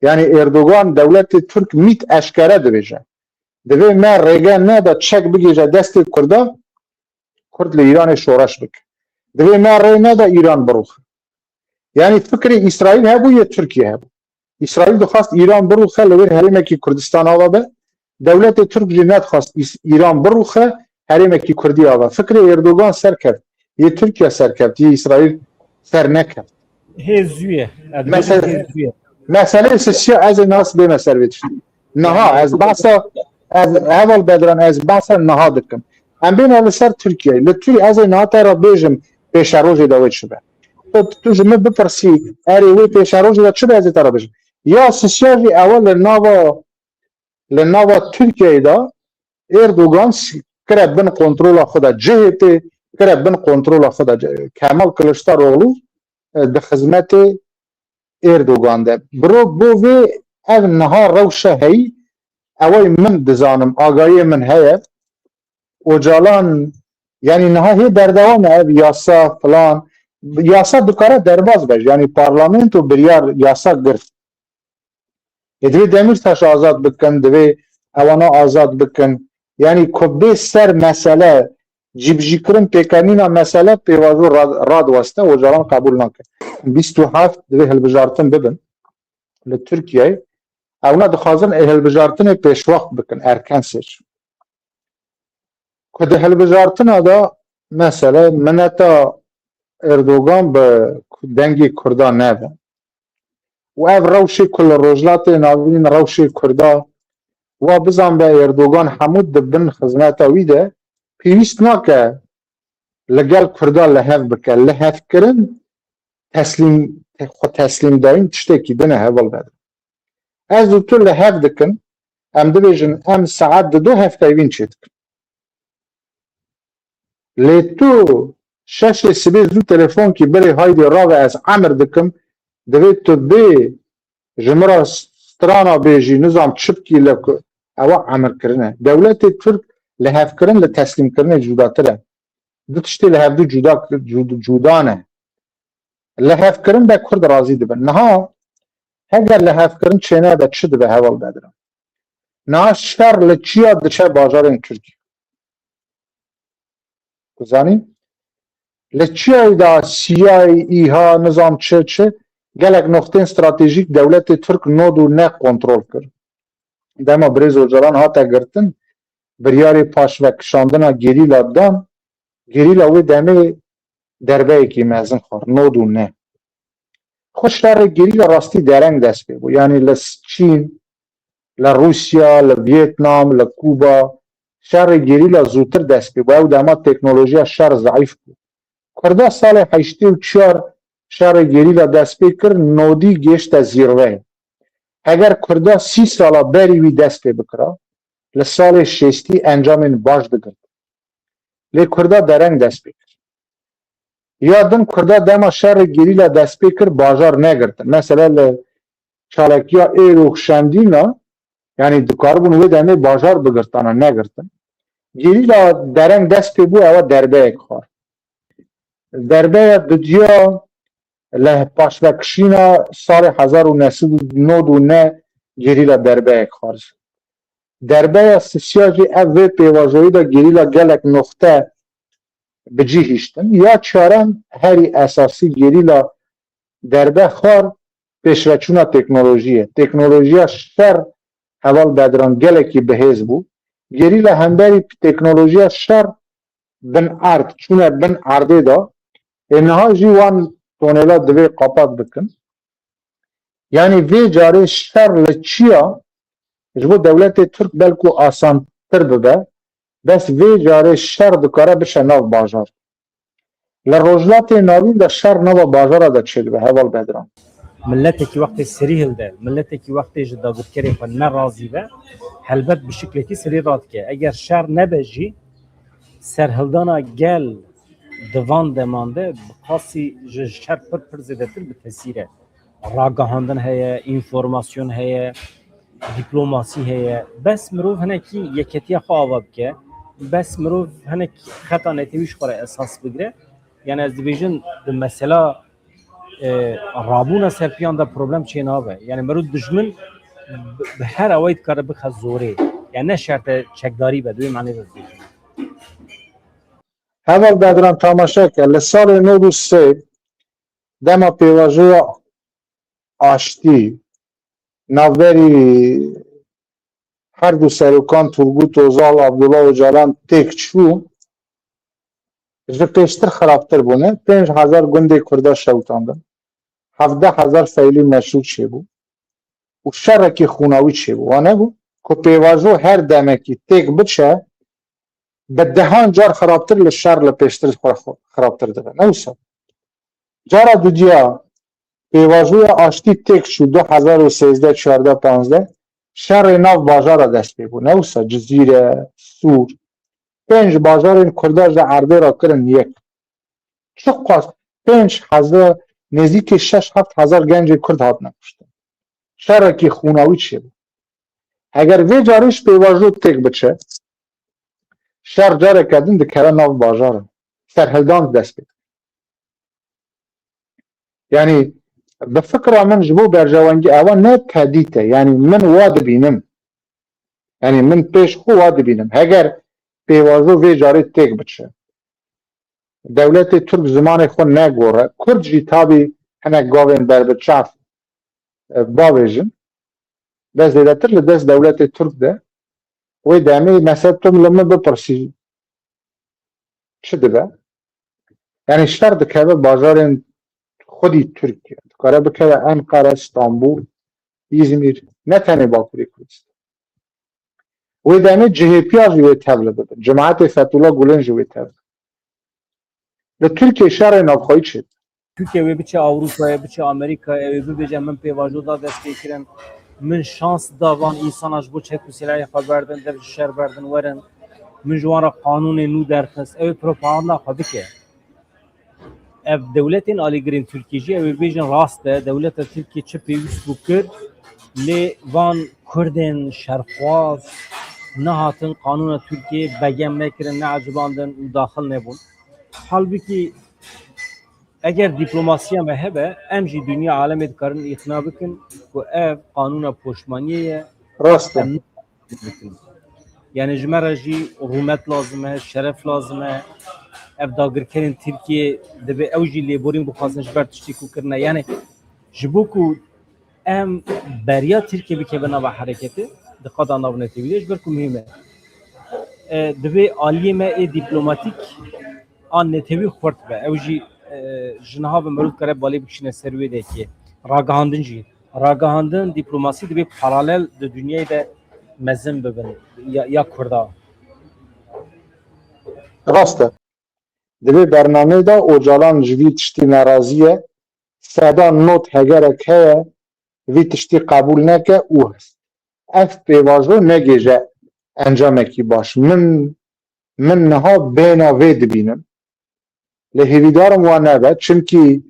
Yani Erdogan dewletê Tirk mît eşkere dibêje. Divê me rêge neda çek bigêje destê Kurda, Kurd li Îranê şoreş bike. Divê me rê neda Îran birûxe. Yani fikrê Îsraîl hebû, yê Tirkiye hebû. Îsraîl dixwast Îran birûxe, li wêr herêmekî Kurdistan ava be. Dewletê Tirk jî nedixwast Îs-, Îran birûxe, herêmekî Kurdî ava. Fikrê Erdogan serkeft, yê Tirkiye serkeft, yê Îsraîl ser nekeft. Hê zû ye. Ez dibêjim Mesele, hê zû ye. Meseleyê sisiya ez ê nas bême ser vê tiştî. Niha ez behsa, ez heval Bedran, ez behsa niha dikim. Em bêne li ser Tirkiyeyê. Li Tir-, ez ê niha te re bêjim pêşerojê de wê çi be. Tu, tu ji min bipirsî, erê wê pêşerojê de çi be, ez ê te re bêjim. Ya sisiya jî ewe li nava, li nava Tirkiyeyê de Erdogan s-, kire bin kontrola xwe de C H P, kire bin kontrola xwe de C-, Kemal Kılıçdaroğlu, e, di xizmetê Erdogan de. Biro bo vê ev niha rewşa heyî, ewayî min dizanim, agahiyê min heye. Ocalan, yani niha hê berdewam e ev yasa filan. Yasa dikare derbas be. Yani parlamento biryar yasa girt. Ê divê Demîrtaş azad bikin, divê ewana azad bikin. Yani ku bê ser mesele, cîbicîkirin, pêkenîna mesele pêvajo rad-, radiweste, Ocalan qebûl nake. Bîst û heft divê hilbijartin bibin li Tirkiyeyê. Ewna dixwazin ê hilbijartinê pêşwext bikin, erken seçim. Ku di hilbijartina de, mesele mineta Erdogan bi dengê Kurda nebe. Û ev rewşê ku li Rojhilatê Navîn rewşê Kurda, wa bizanbe Erdogan hemû di bin xizmeta wî de, pêwîst nake li gel Kurda li hev bike. Li hevkirin teslîm, xwe teslîmdayîn tiştekî din e, heval Bedran. Ez û tu li hev dikin, em dibêjin, em saet di du hefteyê wîn çêdikin. Lê tu şeşê sibê zû telefonkî birê, haydê rabe, ez emir dikim, divê tu bê ji min re strana bêjî, nizam çi bikî, li ku ewa emir kirine. Dewletê Tirk li hevkirin li teslîmkirinê cudatir e. Du tiştê li hevdû cuda, cud-, cuda ne. Li hevkirin be Kurd razî dibin. Niha heger li hevkirin çênebe çi dibe, heval Bedran? Niha şer li çiya diçe bajarên Tirkiyê? Ku zanî, li çiyayê de siyayê, îha, nizam çi çi, gelek noxtên stratejîk dewletê Tirk nod û ne kontrol kir. Dema birêz Ocalan hate girtin, biryarê paşvekişandina gerîla dan, gerîla wê demê derbeyekî mezin xwar, nod û ne. Xwe şerê gerîla rastî dereng dest pê bû. Yanî li Çîn, li Rûsya, li Vîetnam, li Kûba şerê gerîla zûtir dest pê bû. Ew dema teknolojiya şer zeîf bû. Kurda salê heştê û çar şerê gerîla dest pê kir, nodî gêşte zîrveyê. Heger Kurda sî sala berî wî dest pê bikira, li salê şêstî encamên baş digirt. Lê Kurda dereng dest pê kir. Ya din Kurda dema şerê gerîla dest pê kir, bajar negirtin. Mesela li çalakiya êro û şemdîna, yanî dikaribûn wê demê bajar bigirtana, negirtin. Gerîla dereng dest pê bû, ewa derbeyek xwar. Derbeya dudiya li paşvekişîna salê hezar û neh sed û nod û neh gerîla derbeyek xwar. Derbeya sisiya jî ev vê pêvajoyî de gerîla gelek noxte bi cî hiştin. Ya çarem herî esasî gerîla derbe xwar pêşveçûna teknolojiyê. Teknolojiya şer, heval Bedran, gelekî bihêz bû. Gerîla hemberî teknolojiya şer bin erd, çûne bin erdê de. Ê niha jî wan tonêla divê qapat bikin. Yanî vê carê şer li çiya ji bo dewletê Tirk belku asantir bibe, bes vê carê şer dikare biçe nav bajar. Li Rojhilatê Navîn de şer nava bajara de çêdibe, heval Bedran. Miletekî wextê serî hilde, miletekî wextê ji dagirkerê xwe nerazî be, helbet bi şiklekî serî radike. Eger şer nebe jî, serhildana gel di van deman de bi qasî ji şer pir pir zêdetir bi tesîr e. Ragihandin heye, înformasyon heye, dîplomasî heye. Bes mirov hinekî yeketiya xwe ava bike, bes mirov hinek xeta netewî ji xwe re esas bigire. Yani ez dibêjim di mesela, e, rabûna ser piyan de problem çê nabe. Yani mirov dijmin bi, bi her awayî dikare bixe zorê. Yani ne şerte çekdarî be, di wê manê de dibêjim. Heval Bedran, tamaşe ke, li salê nod û sê dema pêvajoya aştî navberî her du serokan Turgut Ozal, Abdullah Ocalan têk çû, ji pêştir xirabtir bûne. Pênc hezar gundê Kurda şewitandin. Hevdeh hezar feylî meşrû çêbû. Û şerekî xûnawî çêbû. Wa nebû? Ku pêvajo her demekî têk biçe, bi dehan car xirabtir li şer li pêştir xwe xirabtir dibe. Ne wisa? Cara dudiya pêvajoya aştî têk çû du hezar û sêzdeh, çardeh, panzdeh şerê nav bajara dest pê bû. Ne wisa? Cizîre, Sûr. Pênc bajarên Kurda ji erdê re kirin yek. Çiqas pênc hezar, nêzîkî şeş heft hezar gencê Kurd hatine kuştin. Şerekî xûnawî çêbû. Heger vê carê ji pêvajo têk biçe, şer careke din dikeve nav bajaran. Serhildan dest pê dike. Yanî bi fikra min ji bo berjewendî ewa ne tedît e. Yanî min wa dibînim. Yanî min pêş xwe wa dibînim. Heger pêvajo vê carê têk biçe, dewletê Tirk zimanê xwe negore, Kurd jî tabî hinek gavên berbiçav, e, bavêjin, bes zêdetir li dest dewletê Tirk de. Wê demê mesela tu li min bipirsî, çi dibe? Yani şer dikeve bajarên xwedî Tirkiye. Dikare bikeve Enqere, Stenbul, Îzmîr, ne tenê Bakurê Kurdistan. Wê demê C H P ya jî wê tevli bibin. Cemaetê Fethullah Gulen jî wê tevli. Li Tirkiye şerê navxweyî çêdibe. Tirkiye wê biçe Ewropayê, biçe Amerîkayê, ew ê bibêje, min pêvajo da dest pê kirin, min şans da van însana ji bo çek û silahê xwe berdin, dev ji şer berdin, werin. Min ji wan re qanûnê nû derxist. Ew ê propaganda xwe bike. Ev dewletên alîgirên Tirkiyê jî ew ê bêjin rast e, dewleta Tirkiyê çi pêwîst bû kir, lê van Kurdên şerxwaz nehatin qanûna Tirkiyê begem nekirin, neecibandin û daxil nebûn. Halbûkî eger diplomasiya me hebe, em jî dinya alemê dikarin îqna bikin ku ev qanûna poşmaniyê ye. Rast e. Em bikin. Yani ji me re jî rûmet lazim e, şeref lazim e. Ev dagirkerên Tirkiye dibe ew jî lêborîn bixwazin ji ber tiştê ku kirine. Yani ji bo ku em beriya Tirkiye bikeve nava hereketê, di qada navnetewî de ji ber ku muhîm e. E, divê aliyê me ê dîplomatîk an netewî xurt be. Ew jî, e, ji niha ve meriv dikare balê bikişîne ser wê dekê. Ragihandin jî. Ragihandin, dîplomasî divê paralel di dinyayê de mezin bibin ya, ya Kurda. Rast e. Divê bernameyê de Ocalan ji vî tiştî nerazî ye. Seda not hegerek heye, vî tiştî qebûl neke û ev pêvajo negêje encamekî baş. Min, min niha bêhna vê dibînim. Lê hêvîdarim wa nebe, çimkî,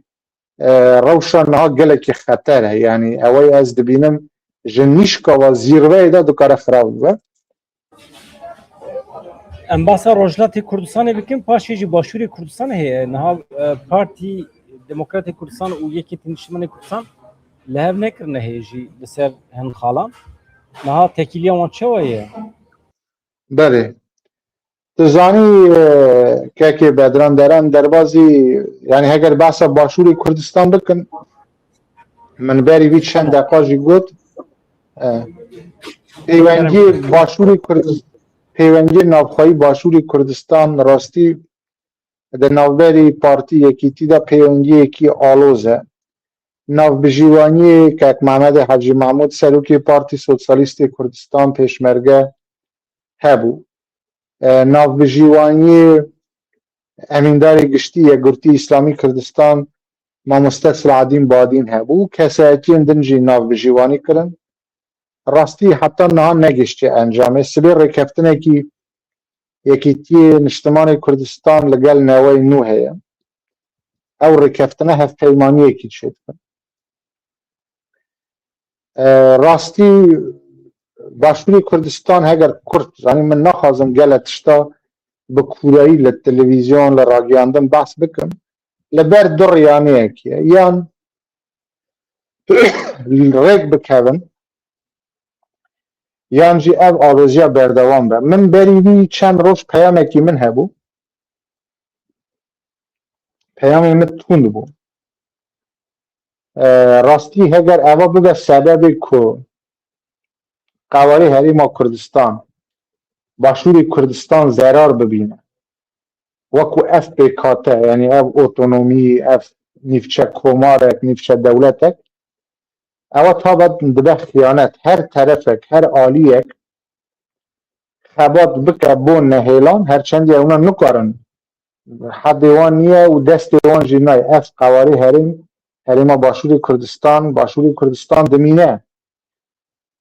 e, rewşa niha gelekî xeter e. Yanî ew ê ez dibînim ji nîşka wa zîrveyê de dikare xirab bibe. Em basa Rojhilatê Kurdistanê bikin, paşê jî Başûrê Kurdistanê heye. Niha, e, Partî Demokratê Kurdistan û Yekîtî Niştimanê Kurdistan li hev nekirine heye jî li ser hin xalan. Niha tekîliya wan çawa ye? Belê. Tu zanî, e, kekê Bedran Deren derbazî, yani heger behsa Başûrê Kurdistan bikin, min berî vî çend deqa jî got, e, pêwendiyê Başûrê Kurdistan, pêwendiyê navxweyî Başûrê Kurdistan rastî di navberî partî Yekîtî de pêwendiyekî aloz e. Navbijîwaniyê kek Mehmedê Hecî Mehmûd, serokê Partî Sosyalîstê Kurdistan, Pêşmerge, hebû. E, navbijîwaniyê Emîndarê Giştî Yekgurtî Îslamî Kurdistan, Mamoste Silahedîn Badîn hebû. Kesayetiyên din jî navbijîwanî kirin. Rastî heta niha negihiştiye encamê. Sibê rêkeftinekî Yekîtiyê Niştimanê Kurdistan li gel Newey Nû heye. Ew rêkeftine hevpeymaniyekî çêdikin. E, rastî Başûrê Kurdistan heger kurt, zanî min naxwazim gele tişta bi kûrayî li televîzyon, li ragiyandin behs bikim. Li ber du riyaneyekî ye. Yan rêk bikevin, yan jî ev aloziya berdewam be. Min berî vî çend roj peyamekî min hebû. Peyamê min tund bû. E, rastî heger eva bibe sebebê ku qewarê Herêma Kurdistan, Başûrê Kurdistan zerar bibîne, wekû ev pêkhate, yanî ev otonomî, ev nîvçe komarek, nîvçe dewletek, ewa tabe dibe xiyanet. Her terefek, her aliyek xebat bike bo nehêlan, her çendî ewna nikarin, hedê wan niye û destê wan jî nayê. Ev qewarê herêm, Herêma Başûrê Kurdistan, Başûrê Kurdistan dimîne.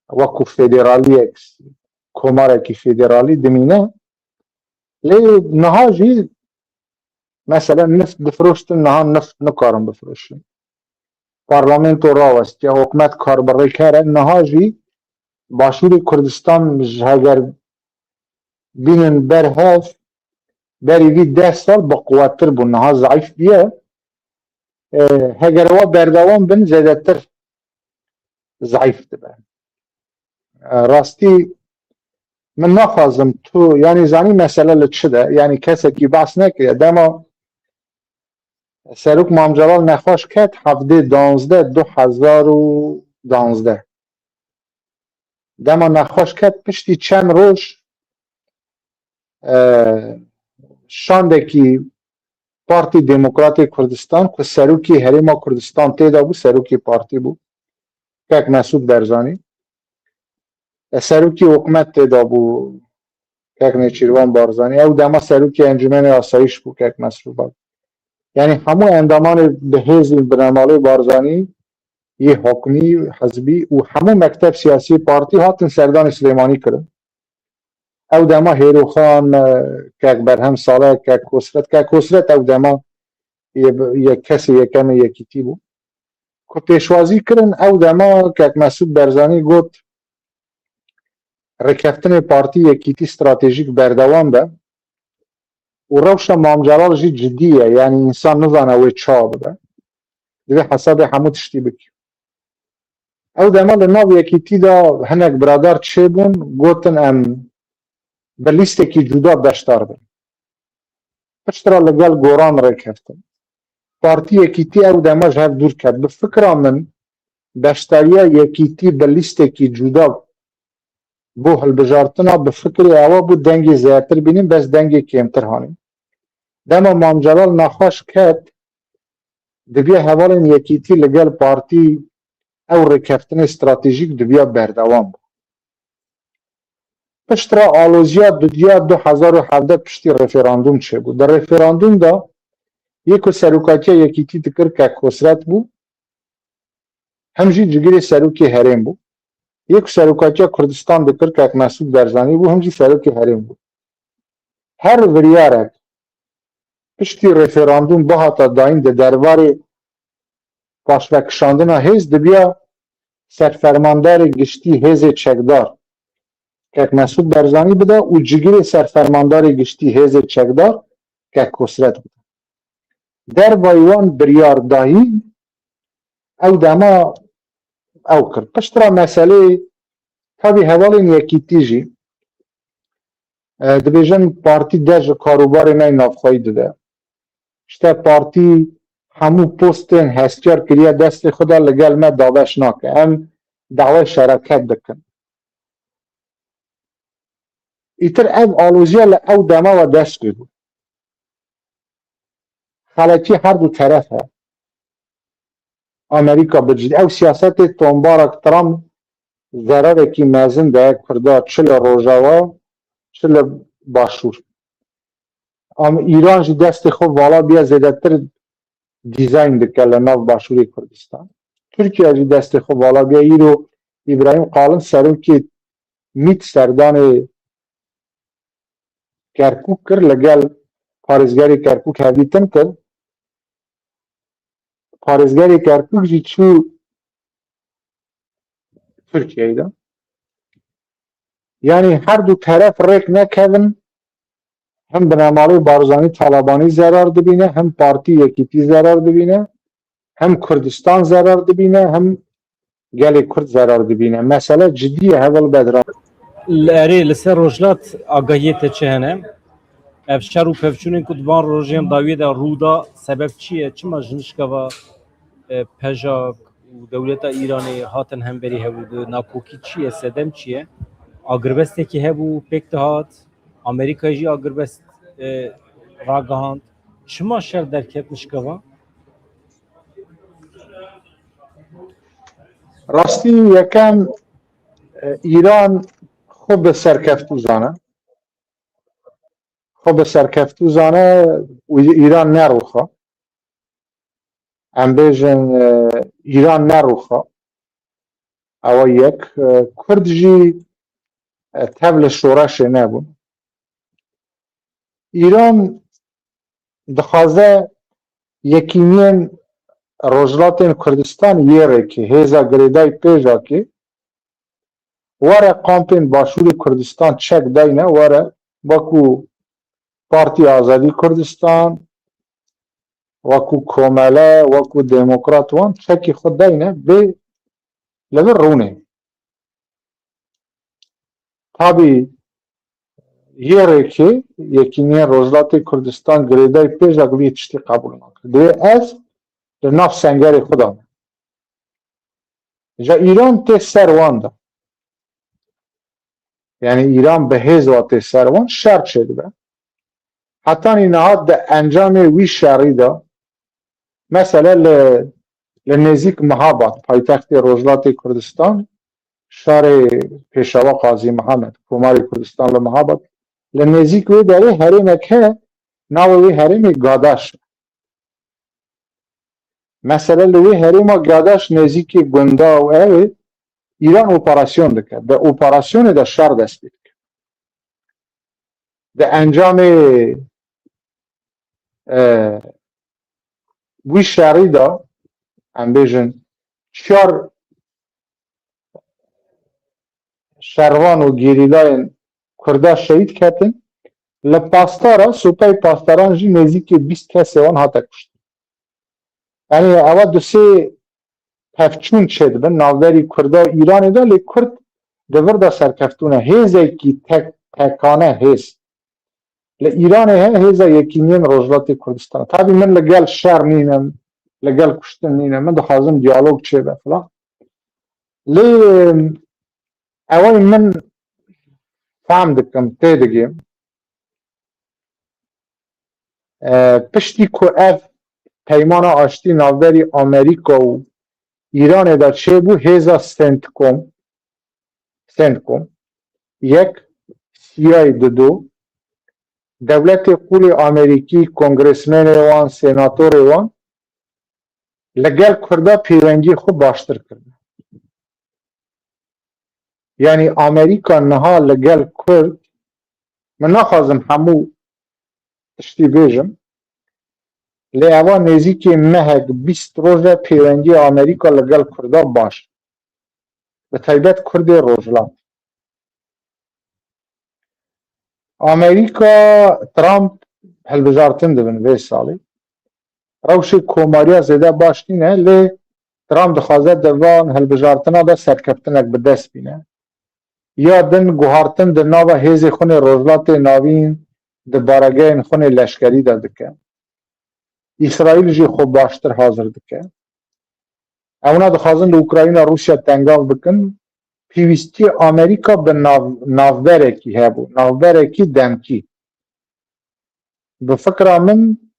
Wekû federaliyek, komarekî federalî dimîne. Lê niha jî, mesela, nift difiroştin, niha nift nikarin bifiroşin. Parlamento rawestiye, hikûmet karbirêker e, niha jî Başûrê Kurdistan ji heger bînin ber hev, berî vî deh sal bi quwettir bû, niha zeîf bûye. E, heger ewa berdewam bin, zêdetir zeîf dibe. E, rastî min naxwazim tu, yanî zanî mesele li çi de, yanî kesekî behs nekiriye. Dema Serok Mam Celal nexweş ket, hevdê danzdeh, du hezar û danzdeh. Dema nexweş ket, piştî çend roj, e, şandekî Partî Demokratê Kurdistan ku serokê Herêma Kurdistan tê de bû, serokê partî bû, kek Mesûd Berzanî. E, serokê hikûmet tê de bû, kek Nêçîrvan Barzanî. Ew dema serokê Encûmenê Asayîş bû, kek Mesrûr Barzanî. Yanî hemû endamanê bi hêzên binemalê Barzanî yê hikûmî, hizbî û hemû mekteb siyasî partî hatin serdanê Silêmanî kirin. Ew dema Hêroxan, e, kek Berhem Saleh, kek Kosret, kek Kosret ew dema yê, yê kesê yekem ê Yekîtî bû. Ku pêşwazî kirin, ew dema kek Mesûd Berzanî got, rêkeftinê partî Yekîtî stratejîk berdewam be û rewşa Mam Celal jî cidî ye, yanî însan nizane wê çawa bibe. Divê hesabê hemû tiştî bikî. Ew dema li nav Yekîtî de hinek biradar çêbûn, gotin em bi lîstekî cuda beşdar bin. Piştre li gel Goran rêkeftin. Partî Yekîtî ew dema ji hev dûr ket. Bi fikra min, beşdariya Yekîtî bi lîstekî cuda bo hilbijartina, bi fikrê ewa bû dengê zêdetir bînin, bes dengê kêmtir hanîn. Dema Mam Celal nexweş ket, dibiya hevalên Yekîtî li gel partî ew rêkeftinê stratejîk dibiya berdewam bû. Piştre aloziya dudiya du hezar û hevdeh piştî referandûm çêbû. Di referandûm de yê ku serokatiya Yekîtî dikir kek Kosret bû, him jî cigirê serokê herêm bû. Yê ku serokatiya Kurdistan dikir kek Mesûd Berzanî bû, him jî serokê herêm bû. Her biryarek piştî referandûm bihata dayîn di derbarê paşvekişandina hêz dibiya serfermandarê giştî hêzê çekdar kek Mesûd Berzanî bide û cigirê serfermandarê giştî hêzê çekdar kek Kosret bide. Dervayî wan biryar dayîn ew dema ew kir. Piştre meselê tabî hevalên Yekîtî jî, e, dibêjin partî der ji karûbarê me yê navxweyî dide. İşte partî hemû postên hestiyar kiriye destê xwe de, li gel me dabeş nake. Em dawayê şereket dikin. Îtir ev aloziya li ew dema ve dest pê bû. Xeletî her du teref e. Amerîka bi cidî. Ew siyasetê tombarak Trump zerarekî mezin daye Kurda, çi li Rojava, çi li Başûr. Am-, Îran jî destê xwe vala bûye zêdetir dîzayn dike li nav Başûrê Kurdistan. Tirkiye jî destê xwe vala bûye. Îro Îbrahîm Qalin serokê mît serdanê Kerkûk kir, li gel parêzgerê Kerkûk hevdîtin kir. Parêzgerê Kerkûk jî çû Tirkiyeyê de. Yanî her du teref rêk nekevin, him binemalê Barzanî Talabanî zerar dibîne, him partî Yekîtî zerar dibîne, him Kurdistan zerar dibîne, him gelê Kurd zerar dibîne. Mesele cidî ye, heval Bedran. Li erê, li ser Rojhilat agahiyê te çi hene? Ev şer û pevçûnên ku di van rojên dawiyê de rû da, sebeb çi ye? Çima ji nişka va, e, pejak û dewleta Îranê hatin hemberî hev û di nakokî çi ye? Sedem çi ye? Agirbestekî hebû, pêk dihat, Amerîkayê jî agirbest, e, ragihand. Çima şer derket nişka va? Rastî yekem, e, Îran xwe bi serkeftû zane. Xwe bi serkeftû zane û Îran nerûxa. Em bêjin, e, Îran nerûxa. Ewa yek, e, Kurd jî, e, tev li şoreşê nebûn. Îran dixwaze yekîniyên Rojhilatên Kurdistan yê rêkê, hêza girêdayî pêjakê, were kampên Başûrê Kurdistan çek dayne, were wekû Partî Azadî Kurdistan, wekû komele, wekû demokrat wan çekî xwe dayne, bê li vir rûnê. Tabî yê rêkê, yekîniyên Rojhilatê Kurdistan girêdayî pêjak vî tiştî qebûl nake. Divê ez li nav sengerê xwe de me. Îca Îran tê ser wan de. Yanî Îran bi hêz wa tê ser wan, şer çêdibe. Hetanî niha di encamê wî şerî de, mesela li, li nêzîk Mihabad, paytextê Rojhilatê Kurdistan, şarê Pêşewa Qazî Mihemed, Komarê Kurdistan li Mihabad, li nêzîk wê derê herêmek heye, navê wê herêmê Gadaş e. Mesela li wê herêma Gadaş nêzîkî gunda û ew ê Îran operasyon dike. Di operasyonê de şer dest pê dike. Di encamê, e, wî şerî de, em bêjin, çar şervan û gerîlayên Kurda şehîd ketin. Li pastara, supeyê pastaran jî nêzîkî bîst kesê wan hate kuştin. Yanî ewa du sê pevçûn çêdibin navberî Kurda û Îranê de, lê Kurd di vir de serkeftû ne. Hêzekî tek, tekane hêz li Îranê heye, Hêza Yekîniyên Rojhilatê Kurdistan. Tabî min li gel şer nînim, li gel kuştin nînim. Min dixwazim diyalog çêbe filan. Lê ewayî min fehm dikim, tê digêm. E, piştî ku ev peymana aştî navberî Amerîka û Îranê de çêbû, hêza CENTCOM, CENTCOM yek, C I A dudu, dewletê qûlê Amerîkî, kongresmenê wan, senatorê wan li gel Kurda pêwendiyê xwe baştir kirine. Yanî Amerîka niha li gel Kurd, min naxwazim hemû tiştî bêjim, lê eva nêzîkî mehek, bîst roj e pêwendiya Amerîka li gel Kurda baş e. Bi taybet Kurdê Rojhilat. Amerîka, Trump hilbijartin dibin vê salê. Rewşê komariya zêde baş nîne, lê Trump dixwaze di van hilbijartina de serkeftinek bi dest bîne. Ya din guhartin di nava hêzê xwe nê Rojhilatê Navîn di baregehên xwe nê leşkerî de dike. Îsraîl jî xwe baştir hazir dike. Ewna dixwazin li Ukrayna Rûsya tengav bikin. Pêwîstiyê Amerîka bi nav-, navberekî hebû, navberekî demkî. Bi fikra min,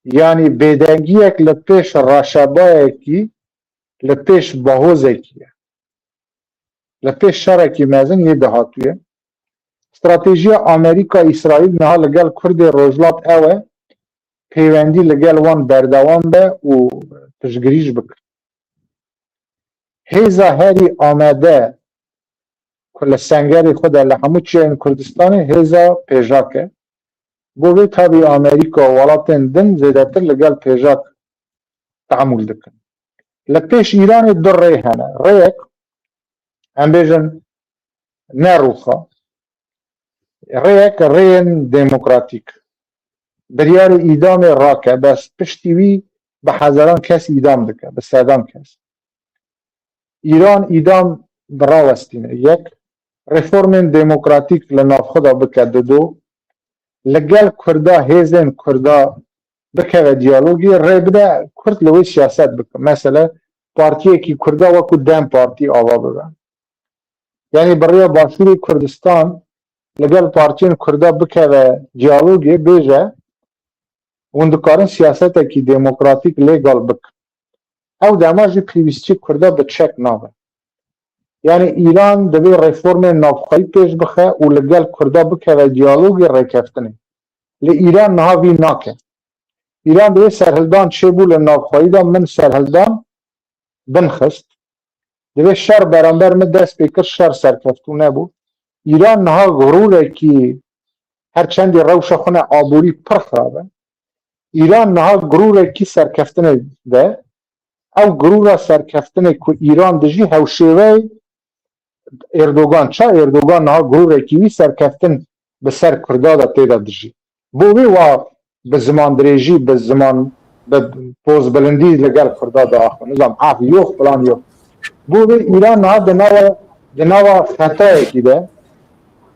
yanî bêdengiyek li pêş reşebayekî, li pêş bahozekî ye. Li pêş şerekî mezin yê dahatûye. Stratejiya Amerîka, Îsraîl niha li gel Kurdê Rojhilat ew e, pêwendî li gel wan berdewam be û piştgirî jî bikin. Hêza herî amade ku li sengerê xwe de li hemû çiyayên Kurdistanê hêza pêjak e. Bo vê tabî Amerîka û welatên din zêdetir li gel pêjak teamûl dikin. Li pêş Îranê du rê hene. Rêyek, em bêjin, ne rûxa. Rêyek, rêyên demokratîk. Biryarê îdamê rake, bes piştî wî bi hezaran kes îdam dike, bi sedan kes. Îran îdam bi rawestîne. Yek, reformên demokratîk li nav xwe de bike, dido, li gel Kurda, hêzên Kurda bikeve diyalogê, rê bide Kurd li wê siyaset bike. Mesele partiyekî Kurda wekû DEM Partî ava bibe. Yanî bi rêya Başûrê Kurdistan li gel partiyên Kurda bikeve diyalogê, bêje, hûn dikarin siyasetekî demokratîk lê gal bikin. Ew dema jî pêwîstî Kurda bi çek nabe. Yanî Îran divê reformên navxweyî pêş bixe û li gel Kurda bikeve diyalogê rêkeftinê. Lê Îran niha vî nake. Îran divê serhildan çêbû li navxweyî de, min serhildan binxist. Divê şer beramber min dest pê kir, şer serkeftû nebû. Îran niha gurûrekî, her çendî rewşa xwe ne aborî pir xirab e. Îran niha gurûrekî serkeftinê de, ew gurûra serkeftinê ku Îran dijî hewşêveyê Erdogan, ça Erdogan niha gurûrekî wî serkeftin bi ser Kurda de tê de dijî. Bo wê wa bi ziman dirêjî, bi ziman, bi pozbilindî li gel Kurda diaxivin. Nizam, af yok, filan yok. Bo wê Îran niha di nava, di nava xetayekî de,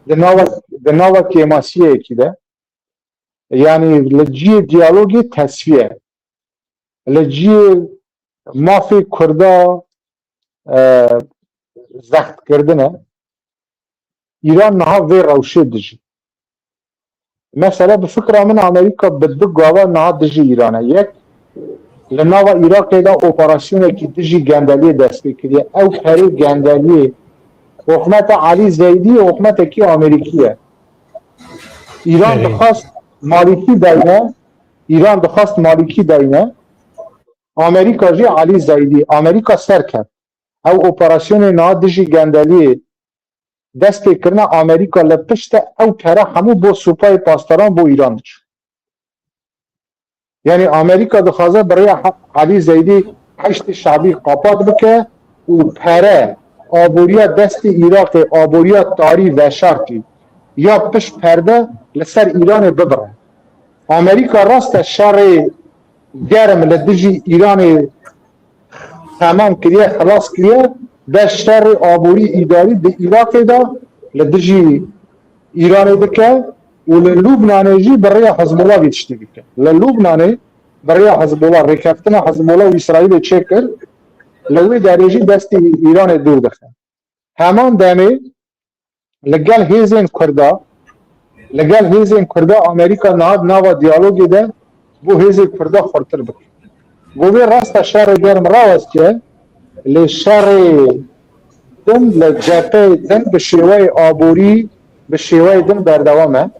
di nava, di nava kêmasiyekî de, yanî li cihê diyalogê tesfiye, li cihê mafê Kurda, e, zextkirdin e. Îran niha vê rewşê dijî. Mesela bi fikra min Amerîka bi du gava niha dijî Îran e. Yek, li nava Iraqê de operasyonekî dijî gendeliyê dest pê kiriye. Ew perê gendeliyê hikûmeta Elî Zeydî hikûmetekî Amerîkî ye. Îran Erê. dixwast Malîkî dayne, Îran dixwast Malîkî dayne. Amerîka jî Elî Zeydî. Amerîka serket. Ew operasyonê niha dijî gendeliyê dest pê kirine, Amerîka li pişt e, ew pere hemû bo supayê pasdaran bo Îran diçe. Yanî Amerîka dixwaze bi rêya He-, Elî Zeydî Heşdê Şebî qapat bike û pere aboriya destê Iraqê, aboriya tarî veşartî ya pişt perde li ser Îranê bibire. Amerîka rast e şerê germ li dijî Îranê temam kiriye, xilas kiriye, de şerê aborî îdarî di Iraqê de li dijî Îranê dike û li Lubnanê jî bi rêya Hizbullah vî tiştî dike. Li Lubnanê bi rêya Hizbullah, rêkeftina Hizbullah û Îsraîlê çêkir, li wê derê jî destê Îranê dûr dixe. Heman demê li gel hêzên Kurda, li gel hêzên Kurda Amerîka niha di nava diyalogê de bo hêzên Kurda xurtir bike. Bo vê rast e şerê germ rawestiye, lê şerê din li cepheyê din bi şêweyê aborî, bi şêweyê din berdewam e.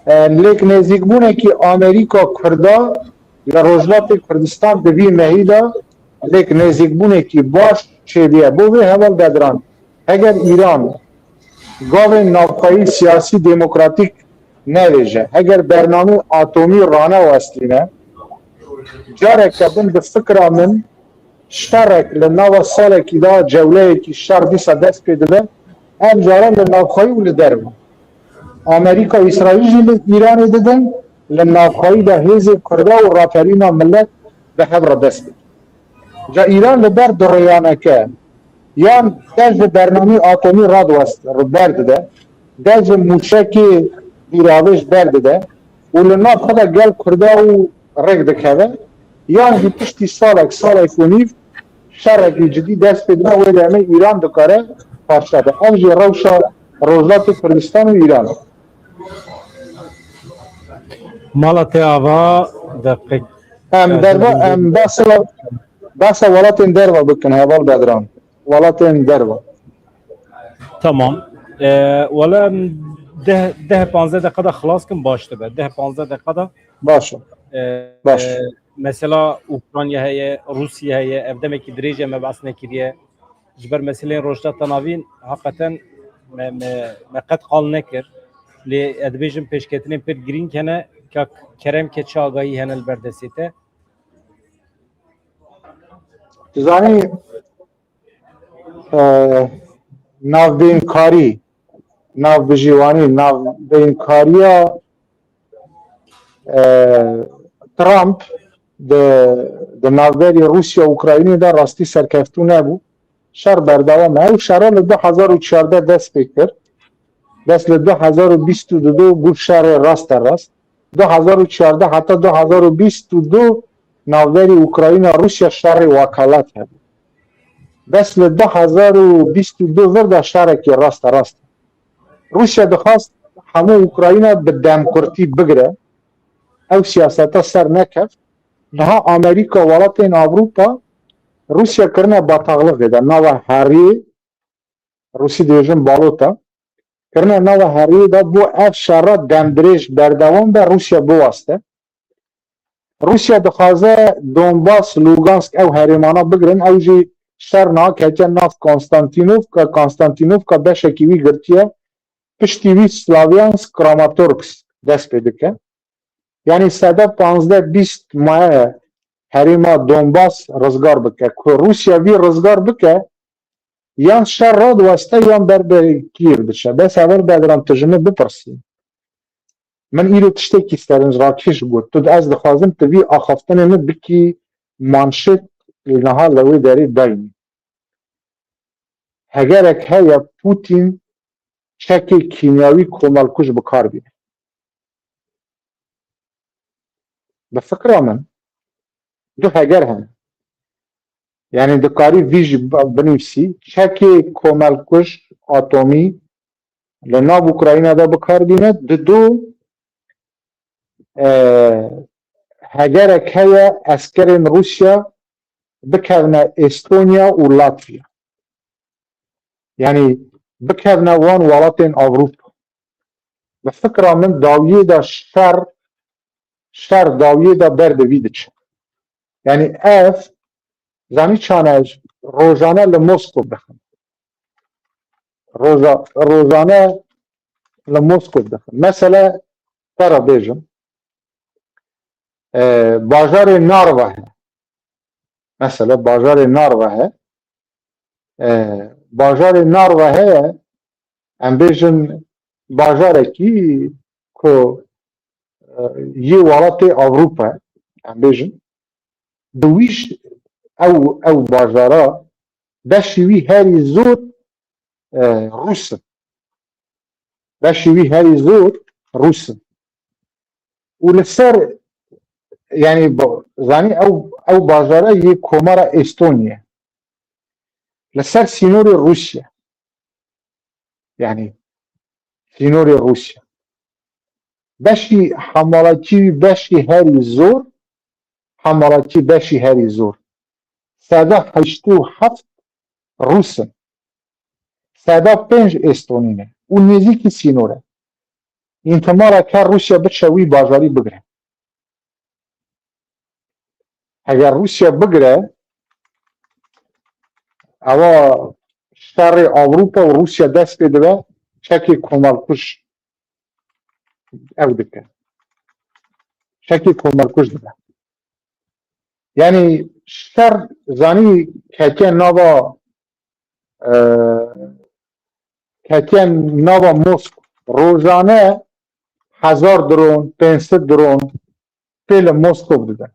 E, lêk nêzîkbûnekî Amerîka Kurda li Rojhilatê Kurdistan di vî mehî de lêk nêzîkbûnekî baş çêbûye. Bo vê Heval Bedran, heger Îran gavên navxweyî siyasî demokratîk nevêje, heger bernameyê atomî ranewestîne, careke din bi fikra min şerek li nava salekî de cewleyekî şer dîsa dest pê dibe, ev cara li navxweyî û li derve. Amerîka û Îsraîl jî li Îranê didin, li navxweyî de hêzên Kurda û raperîna milet bi hev re dest pê. Ca Îran li ber dirêyaneke yan de ji bernameyê atomî radiwest berdide, de ji mûşekê dûravêj berdide û li nav xwe de gel Kurda û rêk dikeve, yan jî piştî salek, salek û nîv şerekî cidî dest pê dibe, wê demê Îran dikare parçe be. Ev jî rewşa Rojhilatê Kurdistan û Îran e. Mala te ava deqîq. Em derva, em behsa, behsa welatên derva bikin, Heval Bedran. Welatên derva. Tamam. Ee, wala em deh, deh panzdeh deqa da xilas kim baş dibe. Deh panzdeh deqa da. Baş e. Ee, Baş. e, mesela Ukrayna heye, Rûsya heye, ev demekî dirêj e me behs nekiriye. Ji ber meseleyên Rojhilata Navîn heqeten me, me, me qet qal nekir. Lê ez dibêjim pêşketinên pir girîng hene, ka kerem ke çi agahî hene li ber destê te. Tu zanî, e, navbênkarî, navbijîwanî, navbênkariya, e, Trump di, di navberî Rûsya û Ukraynê de rastî serkeftû nebû. Şer berdewam e. Ew şera li du hezar û çardeh dest pê kir. Dest li du hezar û bîst û du got şerê raste rast. Du hezar û çardeh heta du hezar û bîst û du navberî Ukrayna Rûsya şerê wekalat hebû. Bes li du hezar û bîst û du vir de şerekî raste rast. Rûsya dixwest hemû Ukrayna bi demkurtî bigire. Ew siyaseta ser nekeft. Niha Amerîka, welatên Ewropa Rûsya kirine bataxlixê de, nava heriyê, Rûsî dibêjin balota, kirine nava heriyê de bo ev şera demdirêj berdewam be, Rûsya biweste. Rûsya dixwaze Donbas, Lugansk ew herêmana bigirin, ew jî şer niha ketiye nav Konstantînovka, Konstantînovka beşekî wî girtiye, piştî wî Slavyansk, Kramatorsk dest pê dike. Yanî sede panzdeh bîst maye herêma Donbas rizgar bike. Ku Rûsya vî rizgar bike, yan şer radiweste yan ber bi Kîev diçe. Bes Heval Bedran, tu ji min bipirsî. Min îro tiştekî serinc rakêş got. Tu, ez dixwazim tu vî axaftinê min bikî manşet, niha li wê derê daynî. Hegerek heye Putin çekê kîmyawî komelkuj bi kar bîne. Bi fikra min du heger hene. Yanî dikarî vî jî binivîsî, çekê komelkuj atomî li nav Ukrayna de bi kar bîne, didu e, hegerek heye eskerên Rûsya bikevne Estonya û Latvya. Yanî bikevne wan welatên Ewropa. Bi fikra min dawiyê de şer, şer dawiyê de ber bi vî diçe. Yanî ev, zanî çane, rojane li Moskov dixin. Roja-, rojane li Moskov dixin. Mesele te re bêjim, e, bajarê Narva heye. Mesela bajarê Narva heye. E, bajarê Narva heye, em bêjin bajarekî ku, e, yê welatê Ewropa, em bêjin, di wî ş-, ew, ew bajara beşî wî herî zor, e, Rûs in. Beşî wî herî zor Rûs in. Û li ser, yanî, ba-, zanî ew, ew bajara yê Komara Estoniye. Li ser sînorê Rûsya. Yanî, sînorê Rûsya. Beşî hemalatî wî beşî herî zor, hemalatî beşî herî zor. Seda heştê û heft Rûs in. Seda pênc Estonî ne. Û nêzîkî sînor e. Întimara ke Rûsya biçe wî bajarî bigire. Heger Rûsya bigire, ewa şerê Ewropa û Rûsya dest pê dibe, çekê komelkuj ew dike. Çekê komelkuj dibe. Yanî şer zanî ketiye nava, e, ketiye nava Moskva. Rojane hezar dron, pênc sed dron pê li Moskov dide.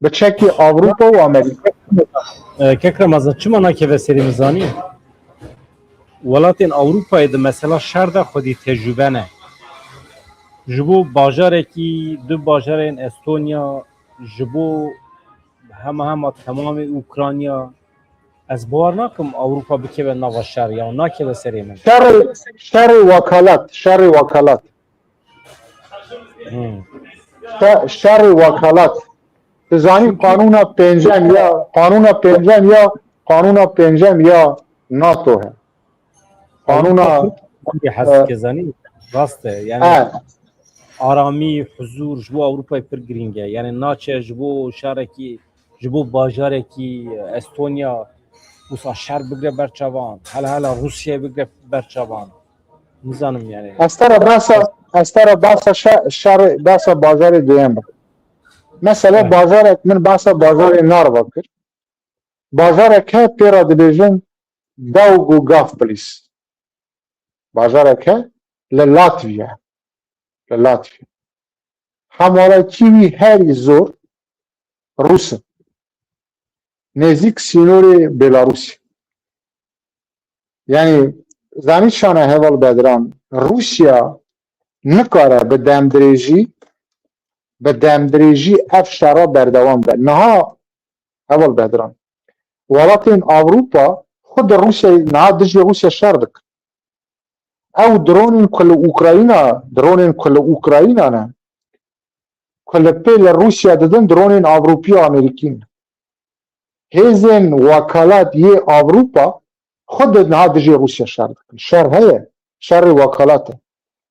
Bi çekî Ewropa û Amerîka. E, Kek Remezan, çima nakeve serê min zanî? Welatên Ewropayê di mesela şer de xwedî tecrûbe ne. Ji bo bajarekî, du bajarên Estonya, ji bo hema hema temamê Ukrayna, ez bawer nakim Ewropa bikeve nava şer ya, nakeve serê min. Şerê, şerê wekalat, şerê wekalat. Hmm. Şe-, şerê wekalat. Tu zanî qanûna pêncem ya, qanûna pêncem ya, qanûna pêncem ya nato he. Qanûna, Ewropa pir hez e, dike, zanî, rast e. Yanî, e, aramî, huzûr ji bo Ewropayê pir girîng e. Yanî naçe ji bo şarekî, ji bo bajarekî, e, Estonya, wisa şer bigre ber çavan, hela hela Rûsyayê bigre ber çavan. Nizanim yanî. Ez te re behsa, ez te re behsa şe-, şerê, behsa bajarê duyem bikim. Mesela, evet, bajarek, min behsa bajarê Narva kir. Bajarek he, pê re dibêjin Daugavpils. Bajarek he li Latvya. Li Latvya. Hemalatî wî herî zor Rûs in. Nêzîk sînorê Belarusya. Yanî, zanî çane heval Bedran, Rûsya nikare bi demdirêjî, bi demdirêjî ev şera berdewam be. Niha, heval Bedran, welatên Ewropa xwe di Rûsyayê, niha dijî Rûsya şer dikin. Ew dronên ku li Ukrayna, dronên ku li Ukrayna ne, ku li pê li Rûsya didin, dronên Ewropî û Amerîkî ne. Hêzên wekalat yê Ewropa xwe di niha dijî Rûsya şer dikin. Şer heye, şerê wekalat e.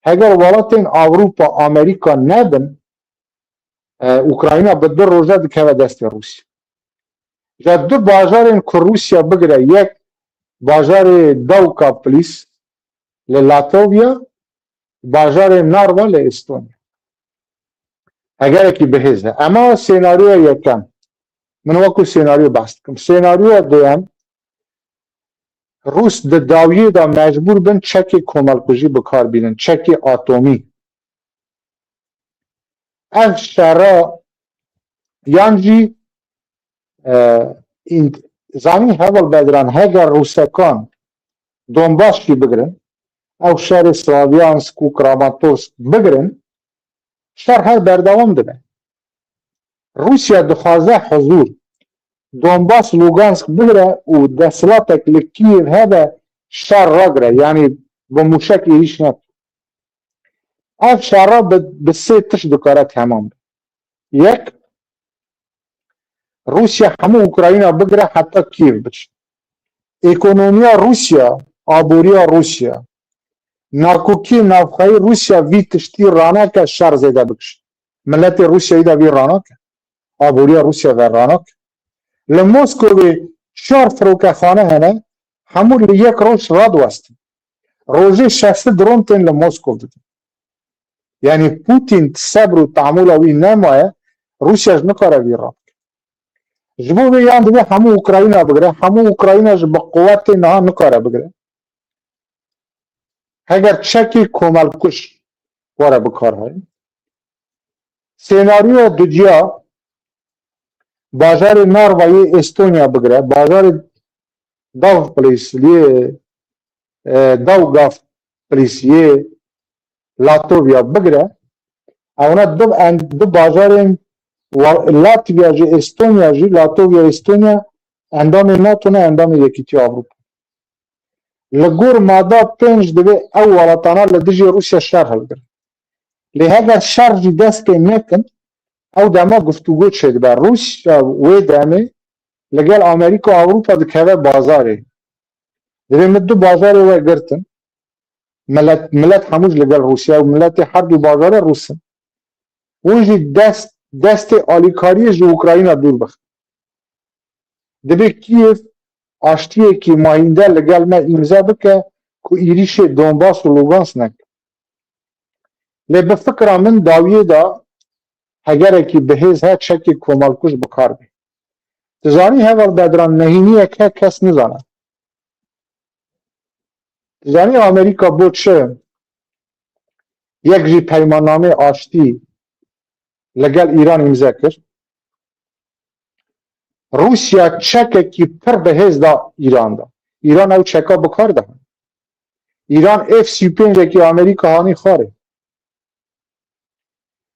Heger welatên Ewropa, Amerîka nebin, e, Ukrayna bi du roja dikeve destê Rûsya. Ja du bajarên ku Rûsya bigire, yek bajarê Daugavpils li Latovya, bajarê Narva li Estonya. Hegerekî bihêz e. Ema senaryoya yekem. Min wekî senaryo behs dikim. Senaryoya duyem, Rûs di dawiyê de mecbûr bin çekê komelkujî bi kar bînin, çekê atomî. Ev şera yan jî, e, înt-, zanî heval Bedran, heger Rûsekan Donbas jî bigirin, ew şerê Slavyansk û Kramatorsk bigirin, şer her berdewam dibe. Rûsya dixwaze huzûr Donbas, Lugansk bigire û desthilatek li Kîev hebe şer ragire, yanî bi mûşek êrîş neke. Ev şera bi, bi sê tişt dikare temam be. Yek, Rûsya hemû Ukrayna bigire heta Kîev biçe. Ekonomiya Rûsya, aboriya Rûsya, nakokî navxweyî Rûsya vî tiştî raneke şer zêde bikişe. Miletê Rûsyayê de vî ranake. Aboriya Rûsya ve ranake. Li Moskovê çar firokexane hene, hemû li yek roj radiwestin. Rojê şeş sed dron tên li Moskov didin. Yanî Putin sebr û tahamûla wî nemaye, Rûsya ji nikare vî rad bike. Ji bo vê yan divê hemû Ukrayna bigire, hemû Ukrayna ji bi quwetê niha nikare bigire. Heger çekê komelkuj were bi kar hayê. Senaryoya dudiya bajarê Narva yê Estonya bigire, bajarê Daugavpils yê, e, Daugavpils yê Latovya bigire. Ewna du, en-, du bajarên wa-, Latvya jî, Estonya jî, Latovya, Estonya endamê NATO ne, endamê Yekîtiya Ewropa. Li gor mada pênc divê ew welatana li dijî Rûsya şer hilgirin. Lê heger şer jî dest pê nekin, ew dema guftûgo çêdibe. Rûsya wê demê li gel Amerîka û Ewropa dikeve bazarê. Divê min du bajarê we girtin. Milet, milet hemû jî li gel Rûsya û miletê her du bajarê Rûs in. Hûn jî dest, destê alîkariyê ji Ukrayna dûr bixin. Divê Kîev aştiyekî mayînde li gel me îmze bike ku êrîşê Donbas û Lugansk neke. Lê bi fikra min dawiyê de hegerekî bihêz he çekê komelkuj bi kar bê. Tu zanî heval Bedran, nehîniyek he kes nizane. Tu zanî Amerîka bo çi yek jî peymannameyê aştî li gel Îran îmze kir? Rûsya çekekî pir bihêz da Îran de. Îran ew çeka bi kar dihîne. Îran F sî û pêncekî Amerîka hanî xwarê.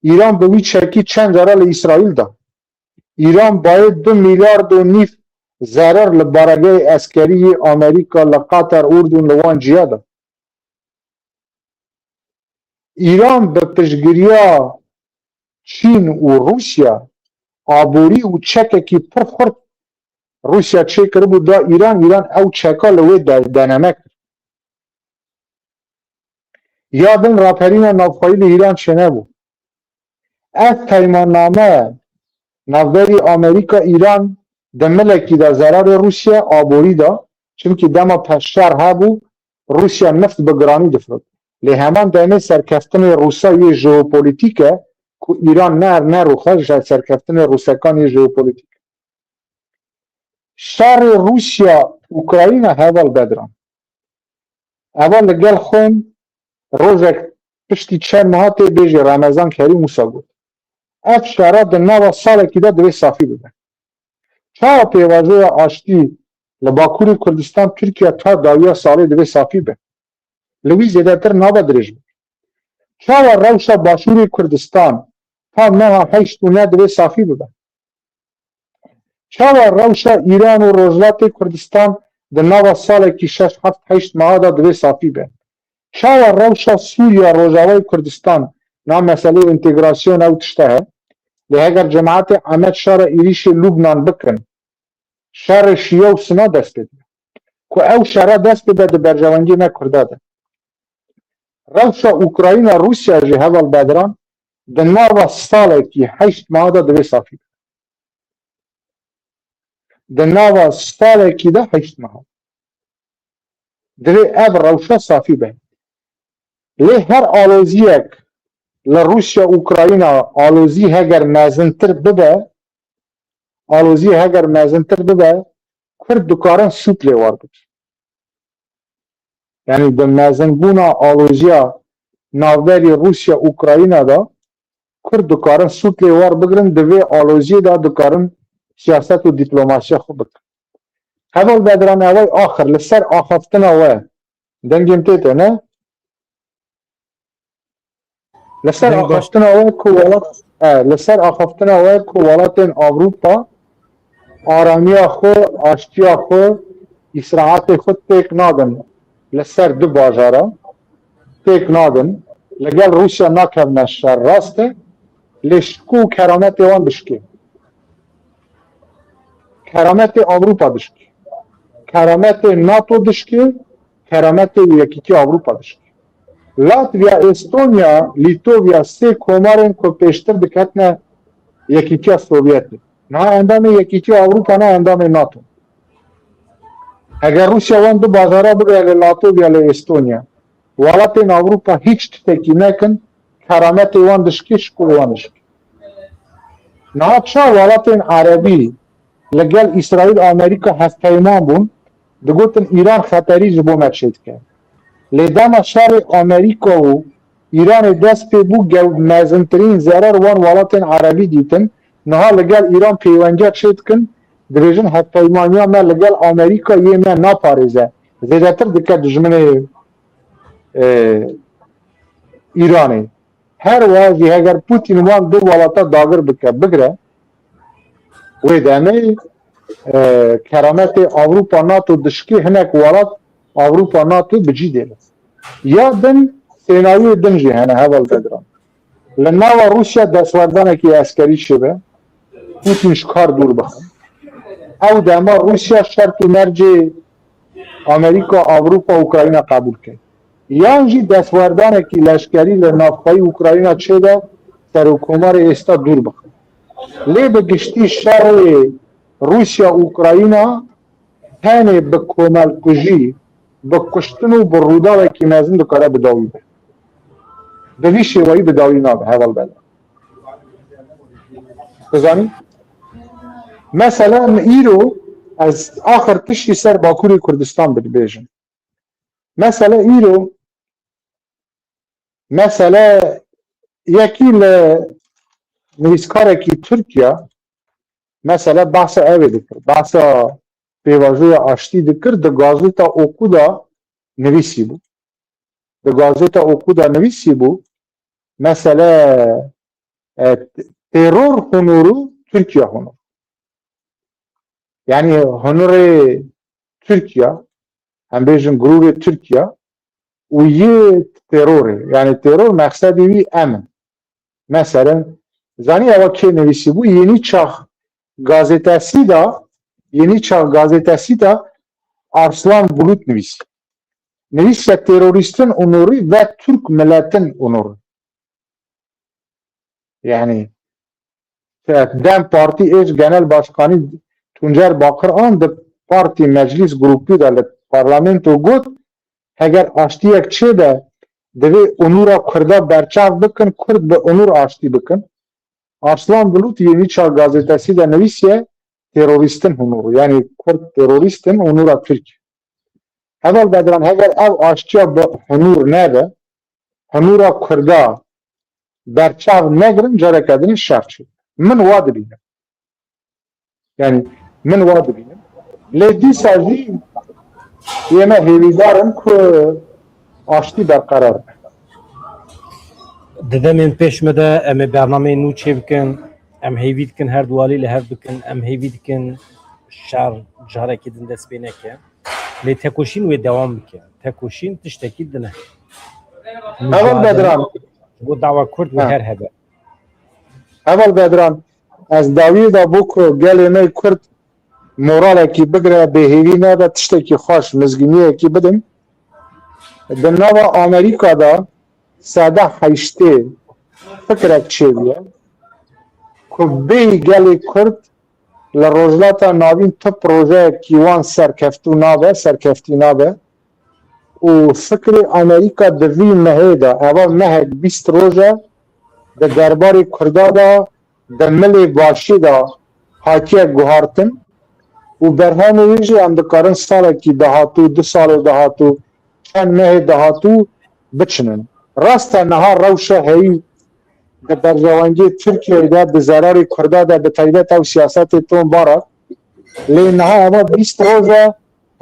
Îran bi wî çekî çend cara li Îsraîl da. Îran bayê du milyard û nîv zerar li baregehê eskerî yê Amerîka li Qatar, Urdun, li wan ciya da. Îran bi piştgiriya Çîn û Rûsya aborî û çekekî pir xurt Rûsya çêkiribû da Îran, Îran ew çeka li wê de-, deneme kir. Ya din raperîna navxweyî li Îran çênebû. Ev peymanname navberî Amerîka Îran di milekî de zerarê Rûsya aborî da, çimkî dema pez şer hebû, Rûsya nift bi giranî difirot. Lê heman demê serkeftinê Rûsa yê jeopolîtîk e ku Îran ne, nerûxe ji serkeftinê Rûsekan yê jeopolîtîk. Şerê Rûsya Ukrayna heval Bedran. Eva li gel xwe rojek piştî çend meha tê bêjî Remezan Kerîm wisa got. Ev şera di nava salekî de divê safî bibe. Çawa pêvajoya aştî li Bakurê Kurdistan Tirkiye ta dawiya salê divê safî be? Li wî zêdetir nabe dirêj be. Çawa rewşa Başûrê Kurdistan ta meha heşt û neh divê safî bibe? Çawa rewşa Îran û Rojhilatê Kurdistan di nava salekî şeş, heft, heşt meha de divê safî be? Çawa rewşa Sûriya, Rojavayê Kurdistan, na meseleyê întegrasyon ew tişte he? Lê heger cemaetê Emed şerê êrîşê Lubnan bikin, şerê Şiye û Suna dest pê dibe. Ku ew şera dest pê be di berjewendiyê me Kurda de. Rewşa Ukrayna, Rûsya jî heval Bedran di nava salekî heşt meha de divê safî be. Di nava salekî de heşt meha. Divê ev rewşa safî be. Lê her aloziyek li Rûsya, Ukrayna alozî heger mezintir bibe, alozî heger mezintir bibe, Kurd dikarin sûd lê war bikin. Yanî di mezinbûna aloziya navberî Rûsya Ukrayna de Kurd dikarin sûd lê war bigirin, di vê aloziyê de dikarin siyaset û diplomasiya xwe bikin. Heval Bedran, ewey axir li ser axaftina we dengê min tê te ne? Li ser Deng baş. Axaftina we ku welat, e, li ser axaftina we ku welatên Ewropa aramiya xwe, aştiya xwe, îsrahatê xwe têk nadin li ser du bajara, têk nadin. Li gel Rûsya nakevne şer, rast e, lê şik û kerametê wan dişkê. Kerametê Ewropa dişkê. Kerametê NATO dişkê, kerametê Yekîtiya Ewropa dişkê. Latvya, Estonya, Lîtovya sê komarên ku pêştir diketine Yekîtiya Sovyetê. Niha endamê Yekîtiya Ewropa ne, endamê NATO. Heger Rûsya wan du bajara bigre li Latvya, li Estonya, welatên Ewropa hîç tiştekî nekin, kerametê wan dişkê, şikolê wan dişkê. Niha çawa welatên Erebî li gel Îsraîl, Amerîka hevpeyman bûn, digotin Îran xeterî ji bo me çêdike. Lê dema şerê Amerîka û Îranê dest pê bû, gew-, mezintirîn zerar wan welatên Erebî dîtin. Niha li gel Îran pêwendiya çêdikin, dibêjin hevpeymaniya me li gel Amerîka yê me naparêze. Zêdetir dike dijminê, e, Îranê. Her wiha jî heger Putin wan du welata dagir bike, bigre, wê demê, e, kerametê Ewropa NATO dişkê, hinek welat Ewropa NATO bi cî dêne. Ya din, sênaryoyê din jî hene, heval Bedran. Li nava Rûsya destwerdanekî eskerî çêbe, Putin ji kar dûr bixe. Ew dema Rûsya şert û mercê Amerîka, Ewropa, Ukrayna qebûl ke. Yan jî destwerdanekî leşkerî li navxweyî Ukrayna çêbe, serokkomarê êsta dûr bixe. Lê bi giştî şerê Rûsya-Ukrayna tenê bi komelkujî, bi kuştin û bi rûdawekî mezin dikare bi dawî be. Bi vî şêweyî bi dawî nabe, heval Bedran. Dizanî? Mesela min îro ez axir tiştî ser Bakurê Kurdistan bidibêjim. Mesele îro, mesele yekî li nivîskarekî Tirkiye, mesele behsa evê dikir, behsa pêvajoya aştî dikir, di gazeta Oku de nivîsî bû. Di gazeta Oku de nivîsî bû, mesele, e, teror hunûr û Tirkiye hunûr. Yanî hunurê Tirkiye, em bêjin grûrê Tirkiye û yê terorê. Yanî teror mexsedê wî em in. Meselen, zanî ewa kê nivîsî bû? Yeni Çağ gazetesî de, Yeni Çağ gazetesî de Arslan Bulut nivîsî. Nivîsî terorîstin unûrî ve Türk milletin unûrî. Yanî, DEM Partî êş Genel Başkanî Tuncer Bakıran di partî meclîs grûpî de li parlamento got, heger aştiyek çêbe, divê unûra Kurda berçav bikin, Kurd bi unûr aştî bikin. Arslan Bulut Yeni Çağ gazetesî de nivîsiye, terorîstin hunûr, yanî Kurd terorîstin hunûra Tirk. Heval Bedran, heger ev aştiya bi hunûr nebe, hunûra Kurda berçav negirin, careke din şer çê. Min wa dibînim. Yanî min wa dibînim. Lê dîsa jî yê me hêvîdar in ku aştî berqerar be. Di demên pêş me de em ê bernameyên nû çêbikin. Em hêvî dikin her du alî li hev bikin. Em hêvî dikin şer carekî din dest pê neke. Lê tekoşîn wê dewam bike. Tekoşîn tiştekî din e. Heval Bedran. Ji bo dawa Kurd wê her hebe. Heval Bedran, ez dawiyê de bû ku gelê me Kurd moralekî bigre, bêhêvî nebe, tiştekî xweş, mizgîniyekî bidim. Di nava Amerîka de sede heştê fikrek çêbûye ku bêyî gelê Kurd li Rojhilata Navîn tu projeyekî wan serkeftû nabe, serkeftî nabe. Û fikrê Amerîka di vî mehê de, eva mehek bîst roj e, di derbarê Kurda de, di milê başê de hatiye guhartin û berhemê wê jî em dikarin salekî dahatû, du salê dahatû, çend mehê dahatû biçinin. Rast e niha rewşa heyî di berjewendiyê Tirkiyeyê de, di zerarê Kurda de, bi taybet ew siyasetê Tom Barak. Lê niha eva bîst roj e,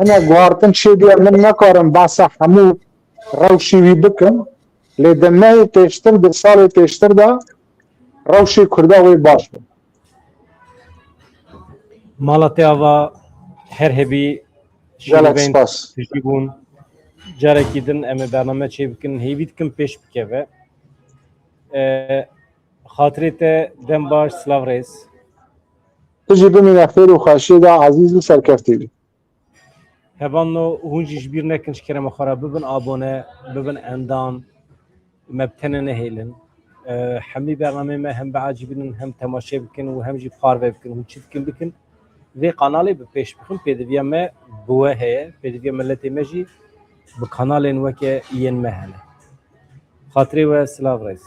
hinek guhartin çêbûye, min nekarim behsa hemû rewşê wî bikim. Lê di mehê pêştir, di salê pêştir de rewşê Kurda wê baş bû. Mala te ava her hebî. Gelek spas. Tijî bûn. Carekî din em ê bername çêbikin. Hêvî dikim pêş bikeve. E, xatirê te dem baş, silav rêz. Tu jî bimîne xêr û xweşiyê de ezîz û serkeftî bî. Hevalno, hûn jî ji bîr nekin, ji kerema xwe re bibin abone, bibin endam, me bi tenê nehêlin. E, hemî bernameyê me hem biecibînin, hem temaşe bikin û hem jî parve bikin. Hûn çi dikin bikin, vê kanalê bi pêş bixin, pêdiviya me bi we heye, pêdiviya miletê me jî bi kanalên weke yên me hene. Xatirê we, silav rêz.